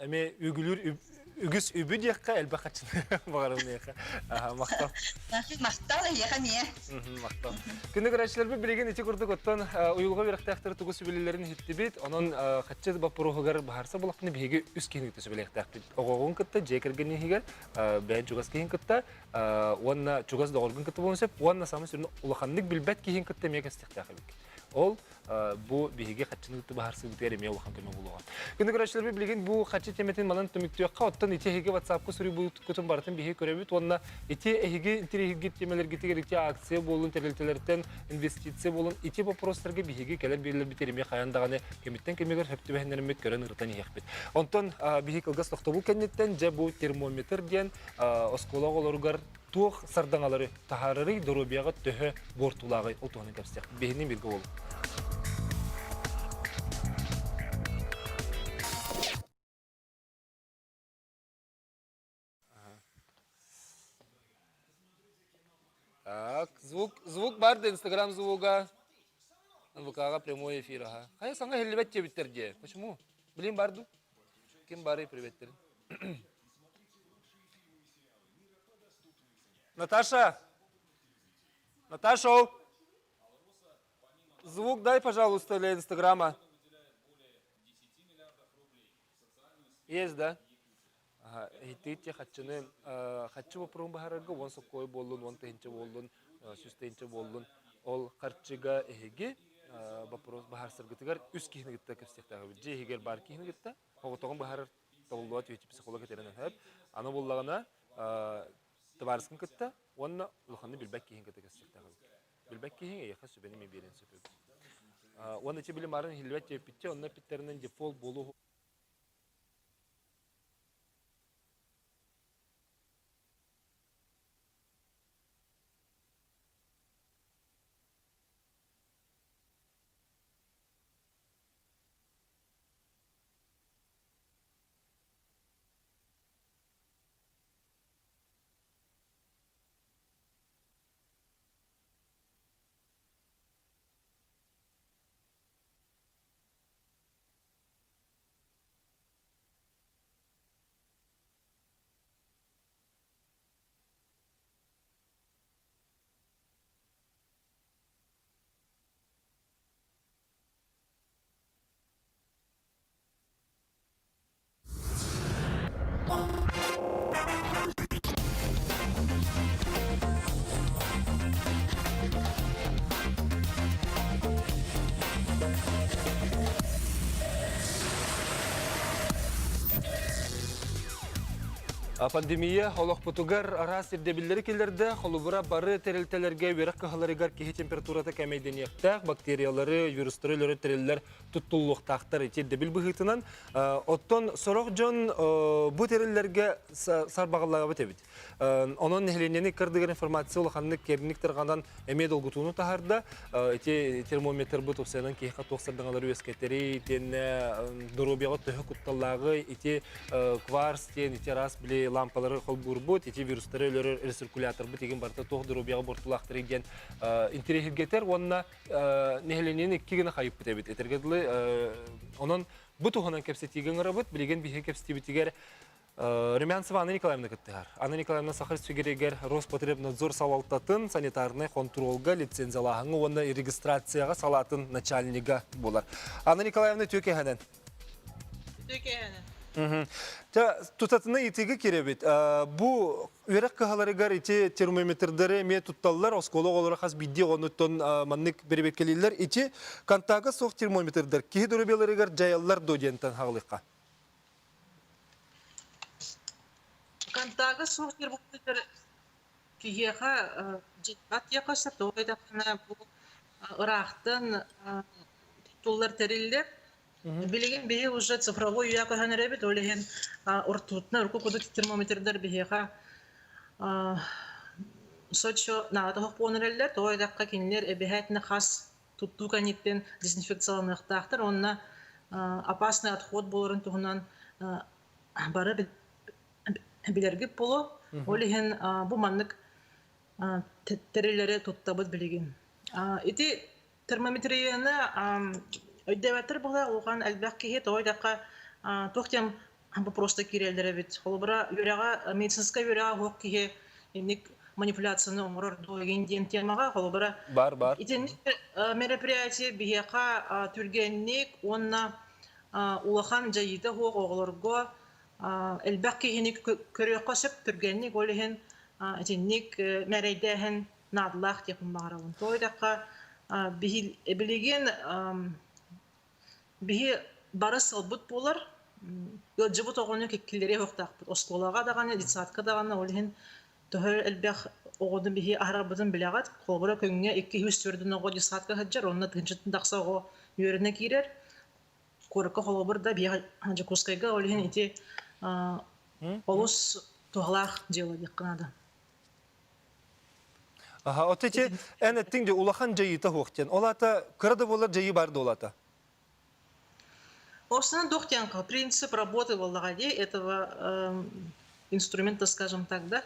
Эмиэ үгүлүүр үгүс үбү диэххэ, элбэх харчыны баҕарабын эйиэхэ. Махтал. Махтал эйиэхэ эмиэ. Махтал. Күндү көрөөччүлэрбит билигин ити курдук оттон уйулҕа үөрэхтээхтэрэ тугу сүбэлииллэрин иһиттибит. Онон хаччы боппуруоһугар быһаарса булахпына биһиги үс киһини кытта сүбэлиэхтээхпит. Оҕоҕун кытта, дьиэ кэргэн иһигэр, бэйэн чугас киһин кытта, уонна чугас доҕоргун кытта буолуон сөп уонна саамай сүрүн улаханнык билбэт киһин кытта эмиэ кэстиэхтээх эбиккит. Ол бу биһиги биһиги хаччыны кытта баһарсыбытыгар эмиэ улахан көмө буолуоҕа. Күндү көрөөччүлэрбит билигин бу хаччы тиэмэтин манан түмүктүөххэ, оттон ити эһиги WhatsApp-ка суруйбуккутун барытын биһиги көрөбүт уонна ити эһиги интэриэһиргит тиэмэлэргитигэр ити акция буолун, тэрилтэлэртэн инвестиция буолун, ити боппуруостарга биһиги кэлэр биэрлэрбит эмиэ хайаан даҕаны кэмиттэн кэмигэр сөп түбэһиннэриммит көрөн ырытан иһиэхпит. Онтон биһиги кылгас тохтобул кэнниттэн дьэ бу термометр диэн оскуола оҕолоругар туох сардаҥалары таһаарарый, доруобуйаҕа төһө буортулааҕый ол туһунан кэпсиэхпит. Биһини бииргэ буолуҥ. Так, звук, звук бар да Инстаграм звуга. НВК-га прямой эфир, ага. Хайа саҥа иһиллибэт диэбиттэр дии. Почему? Блин, бар ду? Ким барый приветтерин? Наташа! Наташа! Звук дай, пожалуйста, для Инстаграма. Есть, да? Ити хаччыны хаччы боппуруоһун быһаарарга уон соккуой буоллун, 10 тыһыынча буоллун, 100 тыһыынча буоллун, ол харчыга эһиги боппуруос быһаарсаргытыгар үс киһини кытта кэпсиэхтээхпит. Дьиэ иһигэр баар киһини кытта оҕотоҕун быһаарар табыллыбат үһү психолог этэринэн сөп. Аны буллаҕына табаарыскын кытта уонна улаханны билбэт киһин кытта кэпсиэхтээхпит. Билбэт киһиҥ эйиэхэ сүбэни эмиэ биэриэн сөп эбит. Уонна ити билим баарын иһиллибэт диэппитчэ, онно эппиттэринэн дефолт буолуо Пандемия олохпутугар араас ирдэбиллэри киллэрдэ. Холобура, бары тэрилтэлэргэ үөрэх кыһаларыгар киһи температурата кэмэйдэниэхтээх, бактериялары, вирустары өлөрөр тэриллэр туттуллуохтаахтар ити ирдэбил быһыытынан. Оттон сорох дьон бу тэриллэргэ сарбаҕалаабыт эбит. Онон нэһилиэнньэни кырдыгар информация улаханнык киэбинник тарҕанан эмиэ долгутууну таһаарда. Ити термометрбыт упсайынан киһиэхэ туох сардаҥалары үөскэтэри, итиэннэ доруобуйаҕа төһө кутталлааҕы, ити кварц диэн ити араас били лампалары холбуурбут, ити вирустары өлөрөр рециркуляторбыт игин барыта туох доруобуйаҕа буортулаахтарый диэн интэриэһиргэтэр уонна нэһилиэнньэни икки гына хайыппыт эбит. Этэргэ дылы, онон бу туһунан кэпсэтиигэ ыҥырабыт. Билигин биһиги кэпсэтиибитигэр Румянцева Анна Николаевна кыттыһар. Анна Николаевна Саха Республикатыгар Роспотребнадзор салалтатын санитарнай хонтуруолга, лицензиялааһыҥҥа уонна регистрацияҕа салаатын начальнига буолар. Анна Николаевна үтүө кэһэнэн. Үтүө кэһэнэн. Тутатына итиги кирэбит. Бу үөрэх кыһаларыгар ити термометрдары эмиэ тутталлар, оскуола оҕолоро хас биирдии оҕонуттан маннык бэрэбиэркэлииллэр. Ити контага суох термометрдар киһи доруобуйаларыгар дьайаллар дуо диэнтэн хаалыахха. Контага суох термометр киһиэхэ дьиҥҥэ диэххэ сөп, тоҕо диэтэххинэ бу ыраахтан туттуллар тэриллэр. Билигин биһи уже цифровой үйэ көһөн эрэбит, ол иһин ортутунан урукку курдук термометрдар биһиэхэ соччо наада суох буолан эрэллэр. Тоҕо диэтэххэ кинилэр эбэһээтинэ хас туттуу кэнниттэн дезинфекцияланыахтаахтар уонна опасный отход буоларын туһунан бары билэргит буолуо. Ол иһин бу маннык тэриллэри туттабыт билигин. Ити термометрияны өйдөөбөттөр буолар улахан элбэх киһи тоҕо диэххэ туох диэн просто киирэллэр эбит. Холобура, үөрэҕэ, медицинскэй үөрэҕэ суох киһи инник манипуляцияны оҥорор дуо игин диэн темаҕа холобура Бар, бар. итинник мероприятие биһиэхэ түргэнник уонна улахан дьайыыта суох оҕолорго элбэх киһини көрүөххэ сөп түргэнник ол иһин итинник мэрэйдээһин наадалаах диэхпин баҕарабын. Тоҕо диэтэххэ билигин. Биһи бары сылбыт буолар, ыалдьыбыт оҕону кэккилэриэ суохтаахпыт. Оскуолаҕа даҕаны, детсадка даҕаны ол иһин төһө элбэх оҕону биһи аһарарбытын билэҕит. Холобура, күҥҥэ 200 оҕо детсадка сылдьар, онно тыһыынчаттан тахса оҕо үөрэнэ киирэр. Куоракка холобур да биһиэхэ Дьокуускайга ол иһин ити олус туһалаах дьыала диэххэ наада. Аха, от ити эн эттиҥ дьэ улахан дьайыыта суох диэн. Ол аата кыра да буоллар дьайыы бар да ол аата. Основной дохтянка, принцип работы буоллаҕа дии, этого инструмента, скажем так, да,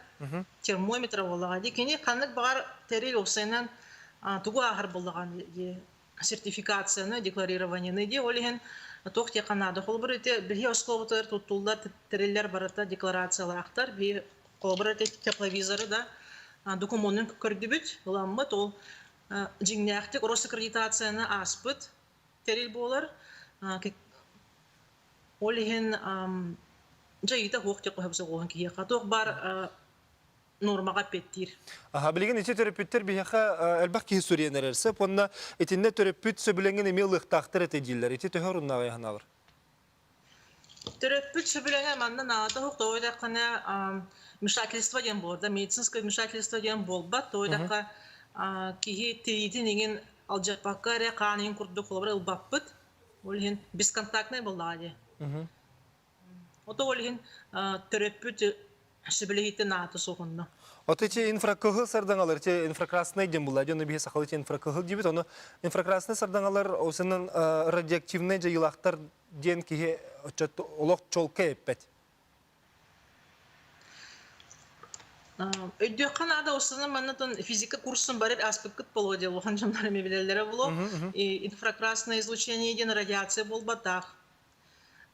термометра буоллаҕа дии. Кини ханнык баҕар тэрил уопсайынан тугу ааһар буоллаҕа дии, сертификацияны, декларированиены дии, ол иһин туох диэххэ наада. Холобур, ити биһи оскуолабытыгар туттуллар тэриллэр барыта декларациялаахтар. Биһи холобур, ити тепловизоры да докумуонун көрдүбүт, ыламмыт, ол дьиҥнээхтик Росаккредитацияны ааспыт тэрил буолар. Ол иһин дьайыыта суох диэххэ сөп соҕуһун киһиэхэ. Туох баар нуормаҕа эппиэттиир. Аха, билигин ити төрөппүттэр биһиэхэ элбэх киһи суруйан эрэр сөп уонна итиннэ төрөппүт сөбүлэҥин эмиэ ылыахтаахтар этэ дииллэр. Ити төһө оруннааҕый санаабар? Төрөппүт сөбүлэҥэ манна наада суох, тоҕо диэтэххинэ вмешательство диэн буолар да, медицинское вмешательство диэн буолбат, тоҕо диэтэххэ киһи тириитин иҥин алдьаппакка эрэ хаан иҥин курдук холобура ылбаппыт. Ол иһин бесконтактнай буоллаҕа дии. Ото ол иһин төрөппүт сөбүлэһиитин аата суох онно. Ото ити инфракыһыл сардаҥалар, ити инфракрасный диэн буолла, дьону биһи сахалыы ити инфракыһыл диибит, ону инфракрасный сардаҥалар осынан радиоактивнай дьайыылаахтар диэн киһи олох чолка эппэт. Өйдүөххэ наада, осынан манна физика курсун бары ааспыккыт болуо диэн улахан дьоннор эмиэ билэллэрэ буолуо. Инфракрасное излучение диэн радиация буолбатах.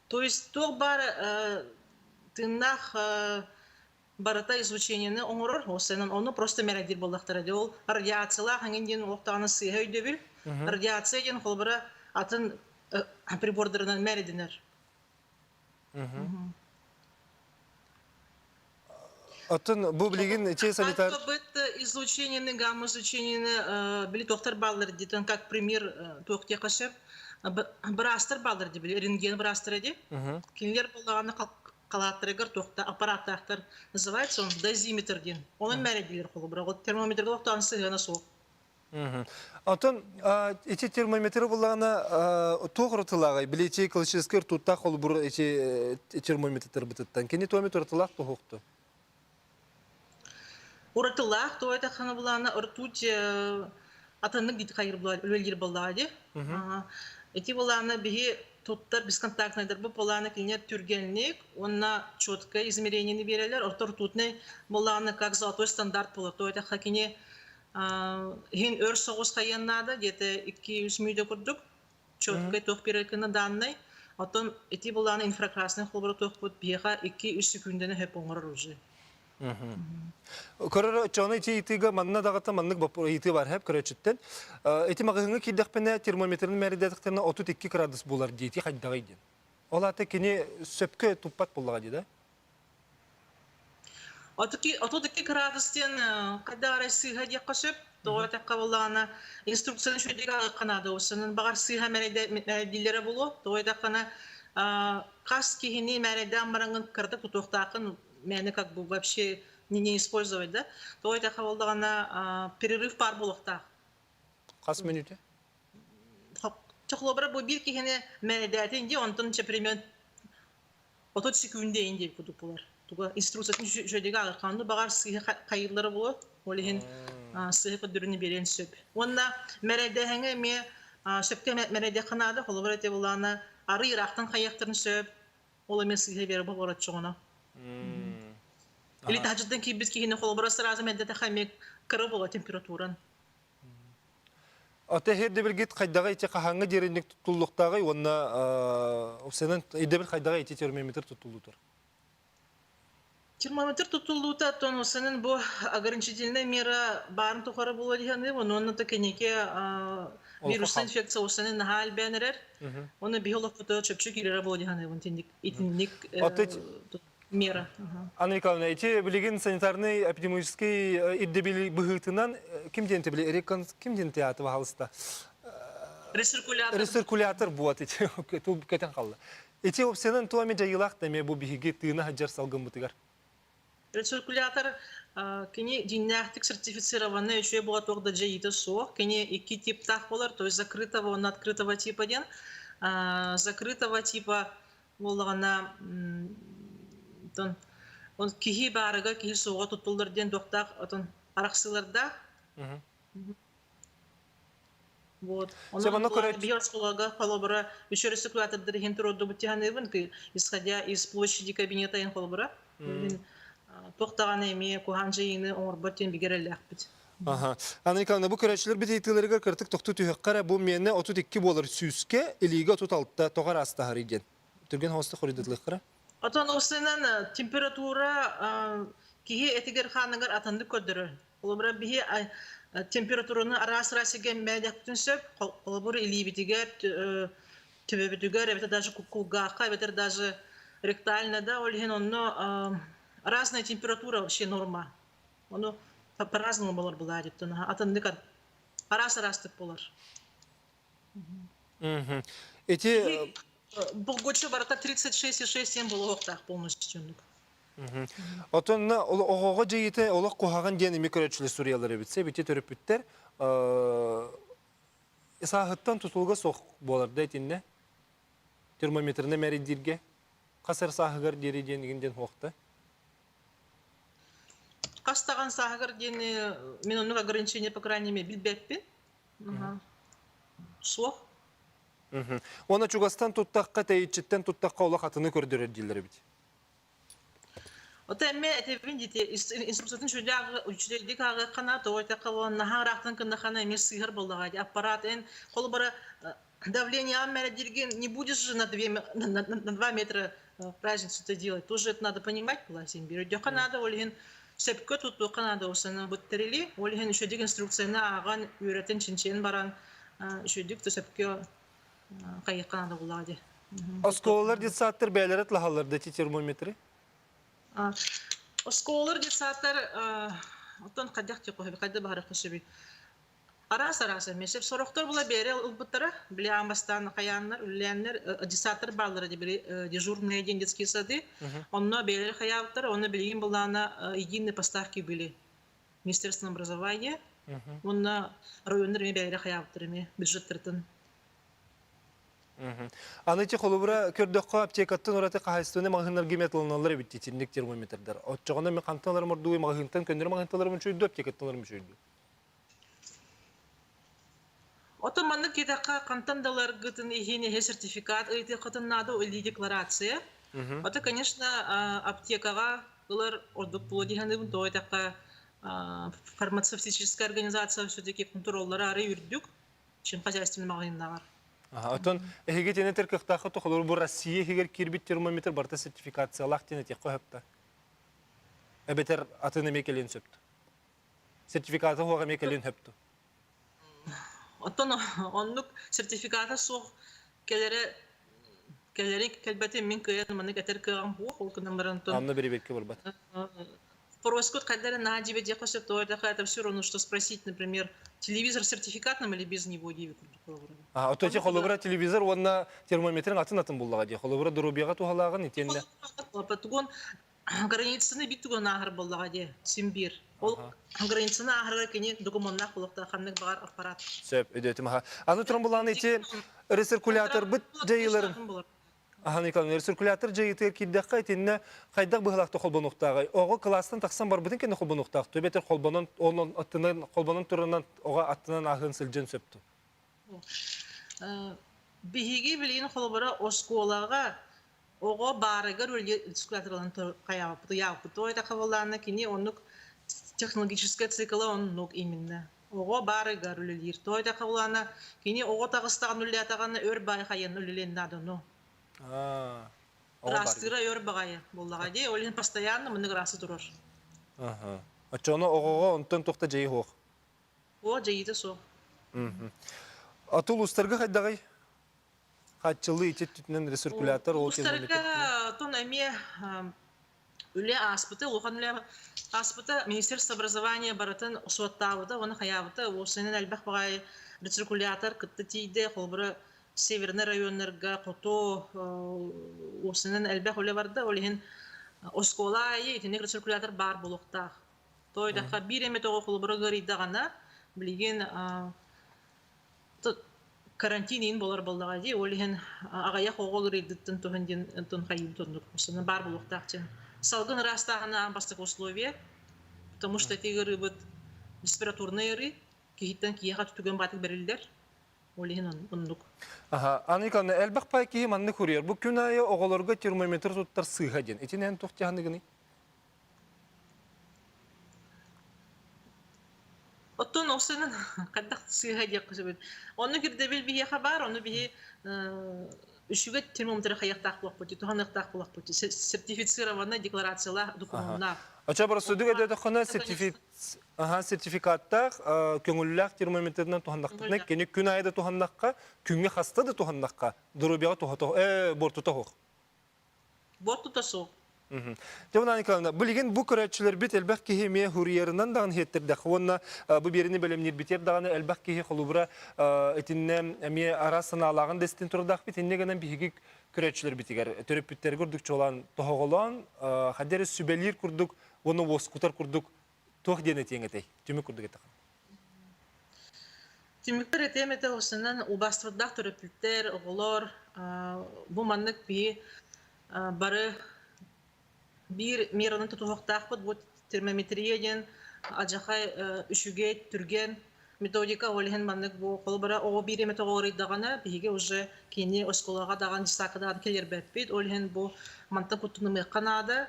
То есть туох баар тыыннаах барыта излучениены оҥорор, осынан ону просто мэрайдиир буоллахтара дии. Ол радиациялаах эҥин диэн олохтооҕуна сыыһа өйдөбүл. Радиация диэн холобура атын прибордарынан мэридинэр. Оттон бу билигин ити санитар... излучениены, гамма-излучениены били туохтар бааллар диэтэн как пример туох диэххэ сөп. Быраастар бааллар дии били рентген быраастара дии. Кинилэр буоллаҕына халааттарыгар туохта аппарааттаахтар называется он дозиметр диэн. Онон мээрэйдиилэр холобура. Вот термометрга олохтоон сыһыана суох. Оттон ити термометры буллаҕына туох уратылааҕый? Били ити классическай ртуттаах холобур ити термометрбытыттан. Кини туоми уратылаах туһуохту? Уратылаах туой таххана булаана ртуть атыннык дит хайыр үлэлиир буоллаҕа дии. Ити булаана биһи туттар бесконтактнайдарбыт булаана кинилэр түргэнник уонна четкое измерениени биэрэллэр. Орто ртутный булаана как золотой стандарт буолар. Туой тахха кини иһин өр соҕус хайыан наада, где-то 2-3 мүнүүтэ курдук четкай туох биэрэр даннай. Оттон ити булааны инфракрасный холобура туохпут биһиэхэ 2-3 секундэни хөп оҥорор уже. Көрөр оччоҕуна ити ыйытыыга манна даҕата маннык ыйытыы бар хэп көрөөччүттэн. Ити маҕаһыыҥҥа киирдэхпинэ термометрин мээрэйдээтэхтэринэ 32 градус буолар дии ити хайдаҕый диэн. Ол аата кини сөпкө туппат буоллаҕа дии да? 32 градус диэн хайдах арай сыыһа диэххэ сөп. Тоҕо этэххэ буоллаҕына, инструкцияны үчүгэйдик ааҕыахха наада. Осунун баҕар сыыһа мээрэйдииллэрэ буолуо. Тоҕо этэххинэ, хас киһини мээрэйдээн бараҥҥын кыратык тутуохтааххын мээнэ как бы вообще не, не использовать да. Тоҕо этэххэ буоллаҕына, перерыв баар буолуохтаах. Хас мүнүүтэ? Чохлобура бу биир киһини мээрэйдээтин дии, онтон чэпримиэн 30 секунда иин диэбит курдук буолар. Туга инструкциятын үчүгэйдик ааҕыахха баҕар сыыһа хайыыллара буолуо. Ол иһин сыыһа көрдөрүүнү биэриэн сөп. Уонна мэрэйдээһиҥҥэ эмиэ сөпкө мэрэйдиэххэ наада. Холобур эти булаана арый ыраахтан хайыахтарын сөп. Ол эмиэ сыыһа биэрэ буолар оччоҕуна. Или таһдьыттан киирбит киһини холобура сразу мэддэтэхэ эмиэ кыра буолар температуран. Ата иһирдибилгит хайдаҕа ити хаһааҥҥы диэри туттуллуохтааҕый уонна сенен ирдэбил хайдаҕа ити термометр туттуллуутар? Термометр туттуллуута оттон сенен бу ограничительная мера баарын тухары буолуо диһаныым, онуонна то кэнники вирусная инфекция осенен наһаа элбээн эрэр. Оны биһи олохпутугар чөпчү киирэрэ буолуо диһаныыбын итинник мера. Анна Николаевна, эти билигин санитарный эпидемиологический ирдэбили быһыытынан ким диэн били ким диэн театр баһалыста? Рециркулятор. Рециркулятор буот ити кэтэн халла. Ити опциянан туа ме жайылаах да ме бу биһиги тыына хаджар салгыммытыгар. Рециркулятор кини дьиҥнээхтик сертифицированный үчүгэй буола туох да дьайыыта суох. Кини икки типтаах буолар, то есть закрытого уонна открытого типа диэн. Закрытого типа буоллаҕына он киһи баарыга киһи суоҕа туттуллар диэн дуохтаах отон арахсыылардаах. Вот. Онон биһи оскуолага холобура үч рециркулятордар иһин туруордубут тиһаныыбын исходя из площади кабинета иһин холобура туох даҕаны эмиэ куһаан дьайыыны оҥорбот диэн бигэ эрэллээхпит. Аха. Анна Николаевна, бу көрөөччүлэр бит ыйытыыларыгар кыртык тохтуу түһүөххэ эрэ, бу миэнэ 32 буолар сүүскэ, илиигэ 36 тоҕо араастаһарый диэн. Түргэн хоста хоруйдатылыаххара. Отон осынан температура киһи этигэр хааныгар атыннык көрдөрөр. Холобура, биһи температураны араас-араас сиргэ мээдэхпитин сөп. Холобур, илиибитигэр, төбөбүтүгэр, эбэтэр даже кулгаахха, эбэтэр даже ректально да, ол иһин онно разная температура вообще норма. Ону по-разному болор булаа диттен. Атыннык араас-араастык болор. Эти Булгуччу барыта 36,6 буолуохтаах полностью. Отон оҕоҕо дьайыыта олох куһаҕан диэн эмиэ көрөөччүлэр суруйаллар эбит. Сэбити төрөппүттэр сааһыттан тутулуга суох буолар да итиннэ термометрны мэрийдииргэ хас эр сааһыгар диэри диэн игин диэн хуохта. Хас даҕан сааһыгар диэн мин оннук ограничение по крайней мере билбэппин. Суох. Уонна чугастан туттахха, тэйиччиттэн туттахха олох атыны көрдөрөр дииллэр эбит. Ото эмме этэбин дити инструкциятын сүрдээх үчүгэйдик ааҕыаххана, тоҕо эттэххэ наһаа ыраахтан кыннахана эмиэ сыыһар буоллаҕа дии. Аппарат эн холобура давлениеҕын мэрэ не будешь же на 2 метра разницу это делать. Тоже это надо понимать была син бир. Өйдөххө надо, ол иһин сөпкө туттуохха надо осаны буттерили. Ол иһин үчүгэйдик инструкцияны ааҕан, үөрэтэн, чинчийэн баран үчүгэйдик да сөпкө хайыахха надо буоллаҕа дии. Оскуолалар детсадтар бэйэлэрэ тылаһаллар да ити термометры? Оскуолалар детсадтар оттон хайдах хайда баһарыахха сөбүй? Араас-араас эмиэ. Сорохтор була бэйэрэ ылбыттара, били аан бастаан хайааннар, үлэлээннэр, детсадтар бааллара били дежурные день детские сады. Онно бэйэлэрэ хайаабыттара, онно билигин былаана единые поставки были. Министерство образования. Уонна районнар эмиэ бэйэлэрэ хайаабыттар эмиэ бюджеттартан. Аны ити холобура көрдөххө аптекаттан ураты хаһайыстыбаны маҕаһыыннарга эмиэ атыланаллар эбит итинник термометрдар. Оччоҕуна мен хантан ыларым ордугуй маҕаһыынтан көннөрү маҕаһыынтан ыларым үчүгэй аптекаттан ыларым үчүгэй Отон маннык киэтэххэ хантан да ыларгытын иһин эһэ сертификат ыйытыаххытын наада или декларация. Ото, конечно, аптекаҕа ылар ордук буолуо дии саныыбын. Тоҕо диэтэххэ, фармацевтическая организация все-таки контроллара арый үрдүк, чем хозяйственный маҕаһыыннааҕар. Отон эһиги тиэнэ кыахтааххыт холобур бу Россия иһигэр киирбит термометр барыта сертификациялаах диэн этиэххэ сөп Эбэтэр атын эмиэ кэлиэн сөп Сертификата суох эмиэ кэлиэн сөп дуо? Оттон оннук сертификата суох кэлэрэ кэлэри кэлбэтин мин кыайан маннык этэр кыаҕым суох. Ол гынан баран Анна бирибекке барбат. Просьбу хайдах наһаа дьиэбэ сөп, то это все равно, что спросить, например, телевизор сертификатным или без него диэби курдук холобура. А, ото эти холобура телевизор уонна термометрин атын атын буллаҕа дии. Холобура доруобуйаҕа туһалааҕын итиэннэ Тугун границаны бит тугун ааһар буоллаҕа дии, син биир. Ол границаны ааһарга кини докумуоннаах буолуохтаах ханнык баҕар аппарат. Сөп, өйдөөтүм аха. Аны туран булааны ити рециркуляторбыт дьайыыларын Аха Николай, рециркулятор дьайыытыгар киирдэххэ итиннэ хайдах быһыылаахтык холбонуохтааҕый? Оҕо кылаастан тахсан барбытын кэннэ холбонуохтаах дуо? Эбэтэр холбонон, онон аттынан холбонон туранан оҕо аттынан ааһыан сылдьыан сөп дуо? Биһиги билигин холобура оскуолаҕа оҕо баарыгар үлэлиир хайаабыт ыйаабыт хабыллаана кини оннук технологическай цикла оннук именно оҕо баарыгар үлэлиир той хабыллаана кини оҕо таҕыстаҕын үлэлээтэҕинэ өр баай хайан үлэлиэн наадано ыраастыыра өр баҕайы буоллаҕа дии ол иһин постоянно муннук ыраасы турар. Оччоҕуна оҕоҕо онтон туох да дьайыы суох. О, дьайыыта суох. Аты улуустарга хайдаҕый? Хааччыллыы ити өттүнэн рециркулятор ол Улуустарга тон эмиэ үлэ ааспыта, улахан үлэ ааспыта. Министерство образования барытын суоттаабыта уонна хайаабыта. Уопсайынан элбэх баҕайы. Рециркулятор кытта тиийдэ, холобура северный районнарга хоту уопсайынан элбэх үлэ барда, ол иһин оскуола аайы итинник рециркулятор баар буолуохтаах. Тоойдоххо биир эмэ тоҕо холобура ыарыйдаҕына, билигин карантин иин буолар буоллаҕа дии, ол иһин аҕыйах оҕо ыарыйдыттан туһун диэн онтон хайыыбыт оннук основном баар буолуохтаах диэн. Салгын ыраастааһына аан бастакы условие, потому что ити ыарыыбыт респираторнай ыарыы, киһиттэн киһиэхэ түгэн баатык бэриллэр, ол иһин оннук. Аха, аны Николаевна, элбэх пай киһи маннык суруйар. Бу күн аайы оҕолорго термометр туттар сыыһа диэн. Итини эн туох дьаһаныгыный? Оттон ол сынан хайдах сыыһа диэххэ сөбүй? Оннук ирдэбил биһиэхэ баар, ону биһи үчүгэй термометры хайыахтаах буолуохпут, туһаныахтаах буолуохпут. Сертифицированная декларациялаах докумуоннаах. Оча боростуйдук өдөтөххүнэ сертификаттаах көҥүллээх термометрынан туһаннахпытына кини күн аайы да туһаннахха, күҥҥэ хаста да туһаннахха, доруобуйаҕа туһата буортута суох. Буортута суох. Дьэ, Николаевна, билигин бу көрөөччүлэрбит элбэх киһи эмиэ хуруйарынан даҕаны иһиттэрдэх уонна бу биэrini бэлэмниирбитигэр даҕаны элбэх киһи холобура итиннэ эмиэ араас санаалааҕын да истин турдаахпыт. Инньэ гынан биһиги көрөөччүлэрбитигэр төрөппүттэргэ ордук чуолаан тоһоҕолоон хайдах эрэ сүбэлиир курдук уонна уоскутар курдук туох диэн этиэҥ этэй? Түмүк курдук эттэххинэ. Түмүкпэр этиэм этэ осынан убаастабыллаах төрөппүттэр, оҕолор бу маннык биһи бары биир мераны тутуһуохтаахпыт. Бу термометрия диэн адьахай үчүгэй, түргэн методика ол иһин маннык бу холобура оҕо биир эмэ тоҕо биһиги уже кини оскуолаҕа даҕаны дьыссаакка даҕаны киллэрбэппит. Ол иһин бу мантан куттанымыахха наада.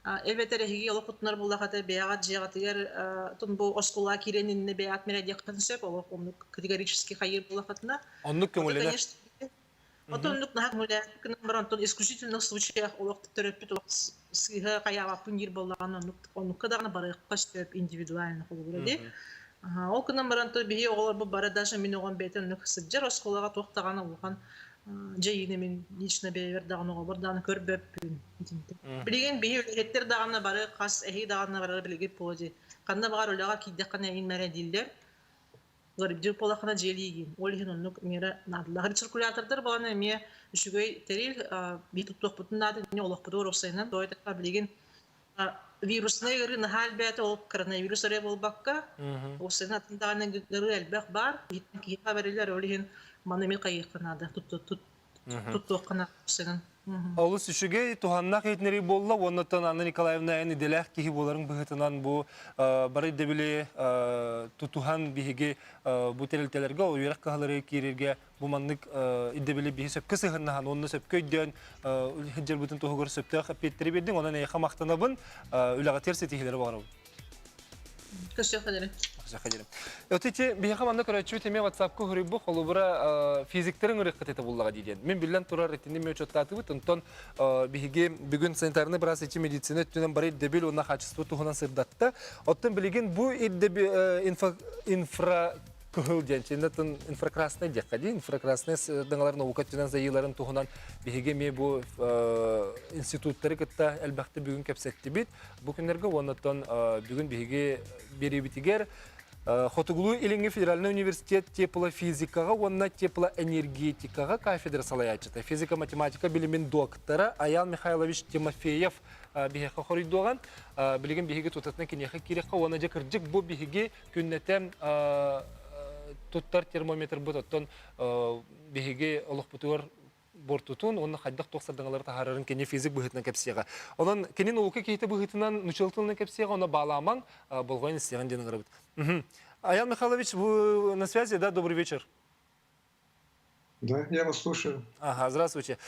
Эбэтэр эһиги олох куттанар буоллаххына бэйэҕит дьиэҕитигэр бу оскуолаҕа киирэн иннинэ бэйэҕит мэлэдиэххитин сөп, олох оннук категорически хайыыр буоллаххытына. Оннук көҥүллэнэр. Отон оннук наһаа көҥүллээхтик гынан баран, онтон исключительных случаях олох төрөппүт олох сыыһа хайаабаппын диир буоллаҕына оннук оннукка даҕаны барыахха сөп индивидуально холобура дии. Ол гынан баран то биһи оҕолорбут бары даже мин оҕом бэйэтэ оннук сылдьар оскуолаҕа туох даҕаны улахан дьайыыны мин лично бэйэбэр даҕаны оҕобор даҕаны көрбөппүн. Билигин биһи үлэһиттэр даҕаны бары хас эһиги даҕаны барара билигин буолуо Ханна баҕар үлэҕэ киирдэххинэ эҥин мэрэ дииллэр. Уларыйдыр буоллаххына дьиэлиигин. Ол иһин оннук миэрэ наадалаах. Рециркулятордар буолан эмиэ үчүгэй тэрил биир туттуохпутун наада инньэ олохпутугар уопсайынан тоҕо билигин вируснай ыарыы наһаа элбээтэ ол коронавирус эрэ буолбакка уопсайынан атын даҕаны ыарыы элбэх баар киһиэхэ бэриллэр ол иһин маны эмиэ хайыахха наада туттуохха наада уопсайынан. Олус үчүгэй, туһаннаах иһитиннэрии буолла уонна оттон Анна Николаевна эн идэлээх киһи буоларыҥ быһыытынан бу бары ирдэбили тутуһан биһиги бу тэрилтэлэргэ, ол үөрэх кыһаларыгар киирэргэ бу маннык ирдэбили биһи сөпкө сыһыаннаһан уонна сөпкө өйдөөн сылдьарбытын туһугар сөптөөх эппиэттэри биэрдиҥ. Онон эйиэхэ махтанабын, үлэҕитигэр ситиһиилэри баҕарабын. Көрсүөххэ диэри. Өтө ити биһиэхэ манна көрөөччүбүт эмиэ WhatsApp-ка суруйбут холобура физиктерин ырыаххыт этэ буллаҕа дии диэн. Мин биллэн турар итини эмиэ учуоттаатыбыт. Онтон биһиги бүгүн санитарнай быраас ичи медицина өттүнэн бары ирдэбил уонна хаачыстыба туһунан сырдатта. Оттон билигин бу ирдэби инфра кыһыл диэн чиннатын инфракрасный диэххэ дии инфракрасный дыҥалар наука өттүнэн зайыыларын туһунан биһиги эмиэ бу институттары кытта элбэхтик бүгүн кэпсэттибит. Бу күннэргэ уоннаттан бүгүн биһиги биэриибитигэр Хотугулуу-Илиҥҥи федеральнай университет теплофизикаҕа уонна теплоэнергетикаҕа кафедра салайааччыта, физико-математика билимин доктора Аян Михайлович Тимофеев биһиэхэ хоруйдуоҕа. Билигин биһиги тутатына киниэхэ киириэххэ уонна дьэ кырдьык бу биһиги күннэтэ туттар термометрбыт оттон биһиги олохпутугар буортутун уонна хайдах туох сардаҥалары таһаарарын кини физик быһыытынан кэпсиэҕэ. Онон кини наука киһитэ быһыытынан нуччалыы тылынан кэпсиэҕэ, онно баалаамаҥ, болҕойон истиэҕин диэн ыҥырабыт. Аян Михайлович, вы на связи, да? Добрый вечер. Да, я вас слушаю. Ага, здравствуйте.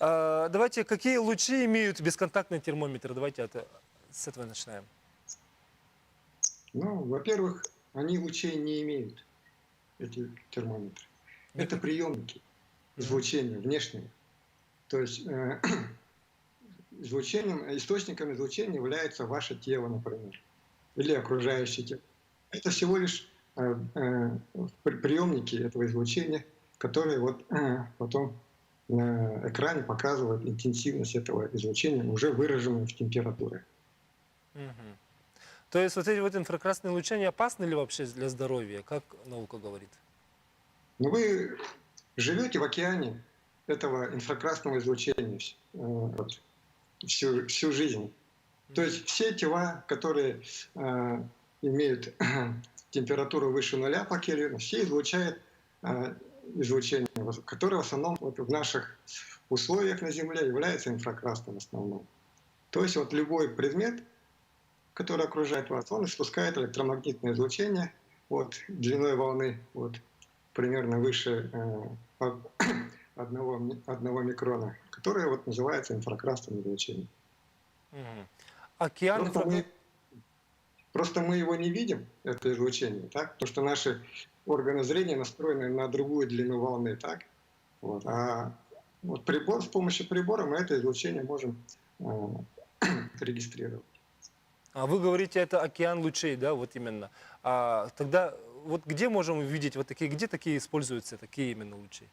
Давайте, какие лучи имеют бесконтактные термометры? Давайте это, с этого начинаем. Ну, во-первых, они лучей не имеют, эти термометры. Это приемники излучения внешнего. То есть излучением, источником излучения является ваше тело, например, или окружающее тело. Это всего лишь приемники этого излучения, которые вот потом на экране показывают интенсивность этого излучения, уже выраженную в температуре. Угу. То есть вот эти вот инфракрасные лучи, они опасны ли вообще для здоровья, как наука говорит? Но вы живете в океане этого инфракрасного излучения вот, всю жизнь. То есть все тела, которые имеют температуру выше нуля по Кельвину, все излучают излучение, которое в основном вот в наших условиях на Земле является инфракрасным в основном. То есть вот любой предмет, который окружает вас, он испускает электромагнитное излучение вот, длиной волны вот, примерно выше одного микрона, которое вот называется инфракрасным излучением. Океан Просто мы его не видим, это излучение, так? Потому что наши органы зрения настроены на другую длину волны, так? Вот. А вот прибор, с помощью прибора мы это излучение можем регистрировать. А вы говорите, это океан лучей, да, вот именно. А тогда вот где можем увидеть вот такие, где такие используются, такие именно лучи?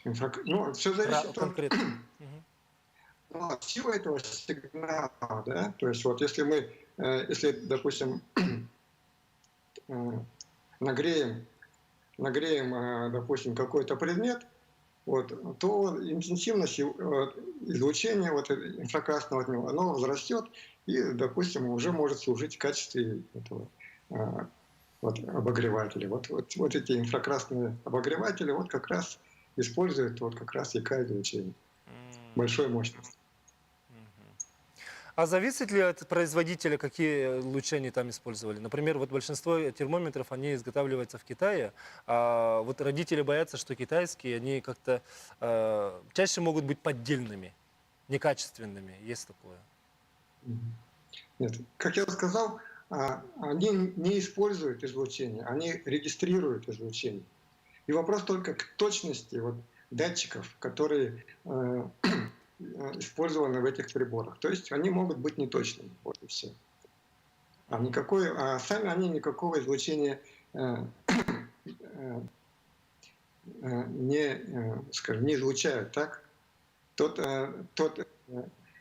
Ну, все зависит от конкретно. Ну, от силы этого сигнала, да, то есть вот если мы, если, допустим, нагреем, допустим, какой-то предмет, вот, то интенсивность излучения вот, инфракрасного от него, оно возрастет и, допустим, уже может служить в качестве этого, вот, обогревателя. Вот эти инфракрасные обогреватели вот как раз используют вот как раз ИК-излучение большой мощности. А зависит ли от производителя, какие лучи они там использовали? Например, вот большинство термометров, они изготавливаются в Китае, а вот родители боятся, что китайские, они как-то чаще могут быть поддельными, некачественными. Есть такое? Нет, как я сказал, они не используют излучение, они регистрируют излучение. И вопрос только к точности вот, датчиков, которые использованы в этих приборах. То есть они могут быть неточными, вот и все. А сами они никакого излучения не, скажем, не излучают, так?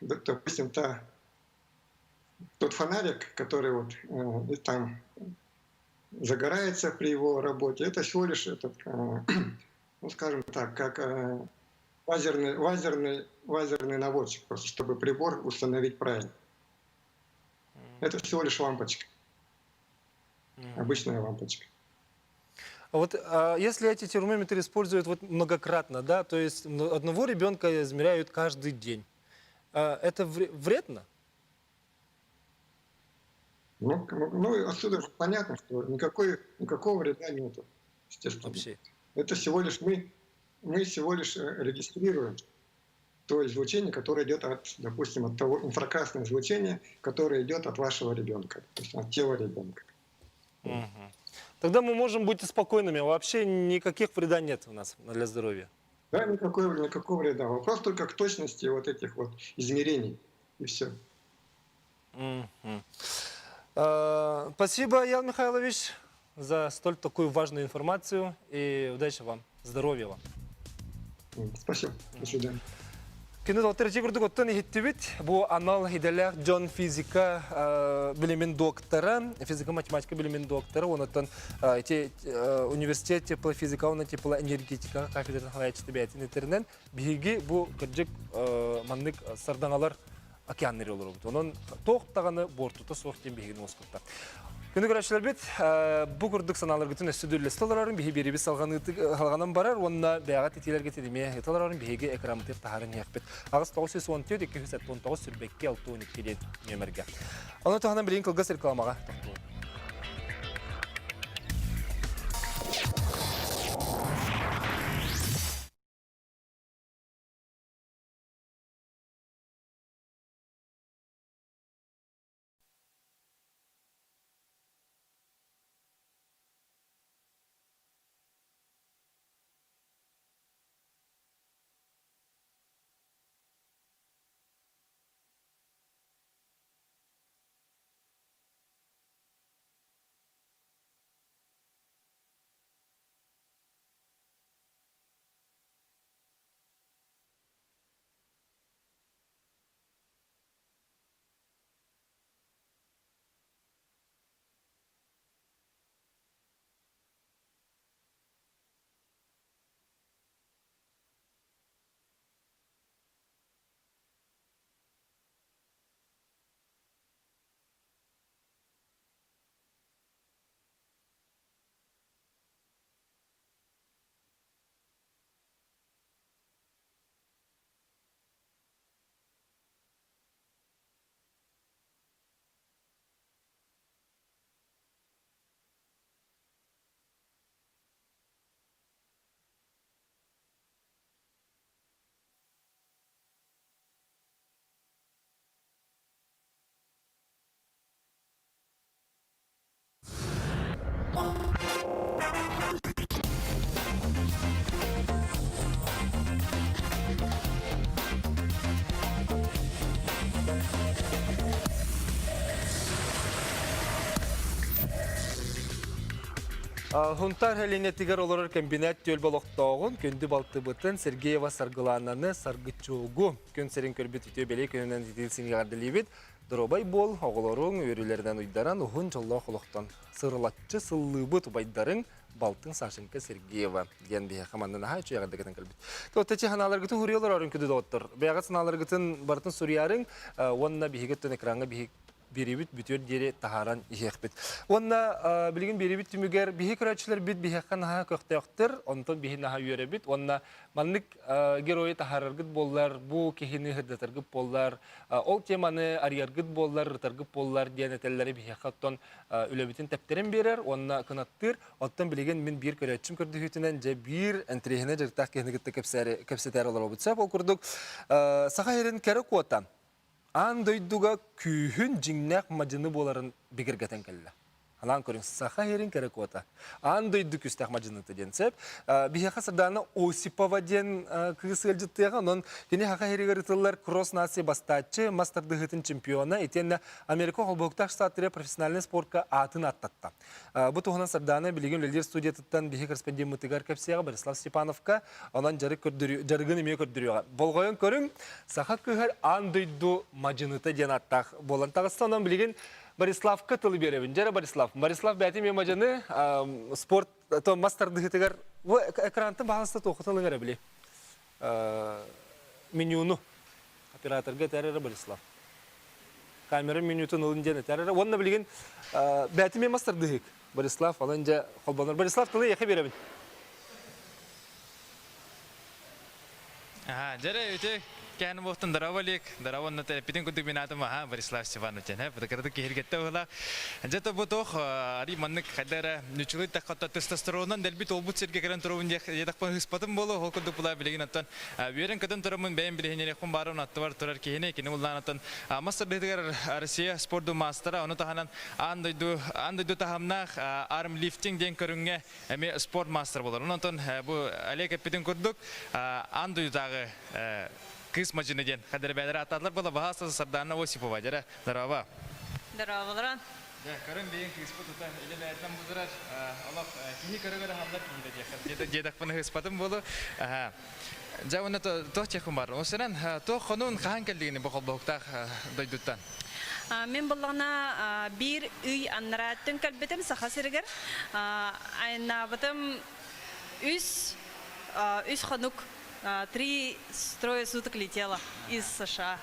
Допустим, тот фонарик, который вот, там загорается при его работе, это всего лишь этот, ну, скажем так, как лазерный наводчик, просто чтобы прибор установить правильно. Это всего лишь лампочка. Обычная лампочка. А если эти термометры используют вот многократно, да, то есть одного ребенка измеряют каждый день, это вредно? Отсюда же понятно, что никакого вреда нету, естественно. Вообще. Это всего лишь мы всего лишь регистрируем то излучение, которое идет от, допустим, от того инфракрасного излучения, которое идет от вашего ребенка, то есть от тела ребенка. Тогда мы можем быть спокойными. Вообще никаких вреда нет у нас для здоровья. Да, никакого вреда. Вопрос только к точности вот этих вот измерений. И все. Спасибо, Ян Михайлович, за столь такую важную информацию. И удачи вам, здоровья вам. Спасибо. До свидания. Күндү доҕоттор курдук оттон иһиттибит бу анал идэлээх дьон физика билимин доктора, физика математика билимин доктора, онтон эти университет теплофизика, онно теплоэнергетика кафедратын салайааччыта бэйэтин этэринэн биһиги бу кырдьык маннык сардаҥалар океанныгар олоробут. Онон туох даҕаны буортута суох диэн биһигини уоскутта. Күндү көрөөччүлэрбит, бу курдук санааларгытын өссө да үллэстэ олорооруҥ биһиги биэриибит салҕанан барар, уонна бэйэҕит этиилэргитин эмиэ ыыта олорооруҥ биһиги экраммытыгар таһааран иһиэхпит. 8 914 279 22 62 диэн нүөмэргэ. Ону туһанан билигин кылгас рекламаҕа тохтуо. Хунтаар сэлиэнньэтигэр олорор кэмбинээт түөлбэ олохтооҕун, күндү балтыбытын Сергеева Саргылаананы Саргыччуугу күн сирин көрбүт үтүө бэлиэ күнүнэн итии сиҥэҕэрдэлиибит. Доруобай буол, оҕолоруҥ үөрүүлэринэн уйдаран уһун дьоллоох олохтон сырылаччы сыллыыбыт убайдарыҥ балтыҥ Сашенька Сергеева диэн биһиэхэ манна наһаа үчүгэй эҕэрдэ кэлбит. Тотточи санааларгытын суруйалар орун күдү доҕоттор. Бэйэҕит санааларгытын барытын суруйарыҥ уонна биһиги өттүн экраҥҥа биһиги биэриибит бүтүөр диэри таһааран иһиэхпит. Уонна билигин биэриибит түмүгэр биһи көрөөччүлэрбит биһиэхэ наһаа көхтөөхтөр, онтон биһи наһаа үөрэбит уонна маннык геройу таһаараргыт буоллар, бу киһини сырдатаргыт буоллар, ол теманы арыйаргыт буоллар, ырытаргыт буоллар диэн этэллэри биһиэхэ оттон үлэбитин тэптэрэн биэрэр уонна кынаттыыр. Оттон билигин мин биир көрөөччүм көрдөһүүтүнэн дьэ биир интэриэһинэй дьарыктаах киһини кытта кэпсэтээри олоробут. Сөп ол курдук Саха сирин кэрэ куота аан дойдуга күүһүн дьиҥнээх мадьыны буоларын бигэргэтэн кэллэ. Анаан көрүҥ, Саха сирин кэрэ куота. Аан дойду күүстээх мадьыныта диэн сөп. Биһиэхэ Сардаана Осипова диэн кыыс ыалдьыттыаҕа. Онон кини Саха сиригэр ытыллар кросс нация бастааччы, мас тардыһыытын чемпиона, итиэннэ Америка Холбоһуктаах Штаттара профессиональнай спортка аатын ааттатта. Бу туһунан Сардаана билигин үлэлиир студиятыттан биһи корреспондеммытыгар кэпсиэҕэ Борислав Степановка. Онон дьарык көрдөрүү, дьарыгын эмиэ көрдөрүөҕэ. Болҕойон көрүҥ, саха кыһар аан дойду мадьыныта диэн ааттаах буолан таҕыста. Онон билигин Бориславка тылы биэрэбин. Дьэрэ Борислав. Борислав бэйэтин эмиэ мадьыны спорт то мас тардыһыытыгар бу экрантан баһаалыста туоххутун ылыҥ эрэ били менюну операторга этэр эрэ Борислав. Камера менютун ылын диэн этэр эрэ. Уонна билигин бэйэтин эмиэ мас тардыһыык. Борислав онон дьэ холбонор. Борислав тылы эйиэхэ биэрэбин. Аха, дьэрэ үтү кээн буохтун дарабалик, дарабонна тэрэппитин курдук мин аатым аха Борислав Степанович диэн, бытыкырдык киһиргэтте уһула. Дьэ то бу туох ари маннык хайда эрэ нүчүлүй таххатта тестостеронунан дэлби туолбут сиргэ кэлэн туругун диэтэхпин ыспатым буолуо, ол курдук була билигин оттон үөрэн көтөн тураммын бэйэм билиһиннэриэхпин баарым аттыбар турар киһини кини буллаан оттон мас тардыытыгар Россия спордун маастара, ону таһынан аан дойду аан дойду таһымнаах армлифтинг диэн көрүҥҥэ эмиэ спорт маастар болар. Онтон бу Олег эппитин курдук аан дойдутааҕы кыыс мадьыны диэн хадэрбээлэр ааттаатылар буола баһааса Сардаана Осипова дьэрэ здорово. Здороволорон. Дьэ, көрөн бэйэн кыыспыт тута илэ бэйэтинэн бузурар олох киһи көрө-көрө халлар киһитэ диэххэ диэтэхпин ыһыспатым буолу. Дьэ, уонна туох диэххин бар. Осынан туох хонуун хаһан кэллигини бу холбоһуктаах дойдуттан? Мин буллаҕына биир ый аннарааттан кэлбитим Саха сиригэр. Айаннаабытым үс үс хонук три трое суток летела из США.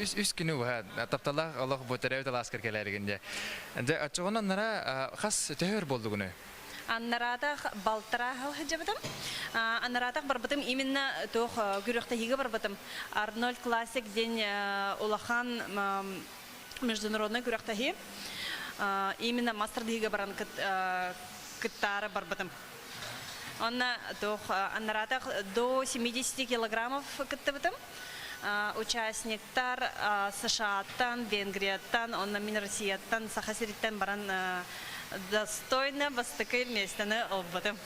Үс үс күнү быһа тапталаах олох бу төрөөбүт алааскар кэлээригин дьэ. Дьэ, оччоҕунан нара хас төһөр болдугуну? Аннараатах балтараа сыл сылдьыбытым. Аннараатах барбытым именно туох күрэхтэһиигэ барбытым. Арнольд Классик диэн улахан международный күрэхтэһии. Именно мастер-дыһыыга баран кыттаары барбытым. Онно туох аннараатах до 70 килограммов кыттыбытым. Участниктар США-ттан, Венгрияттан, онно мин Россияттан, Саха сириттэн баран достойно бастакы миэстэни ылбытым.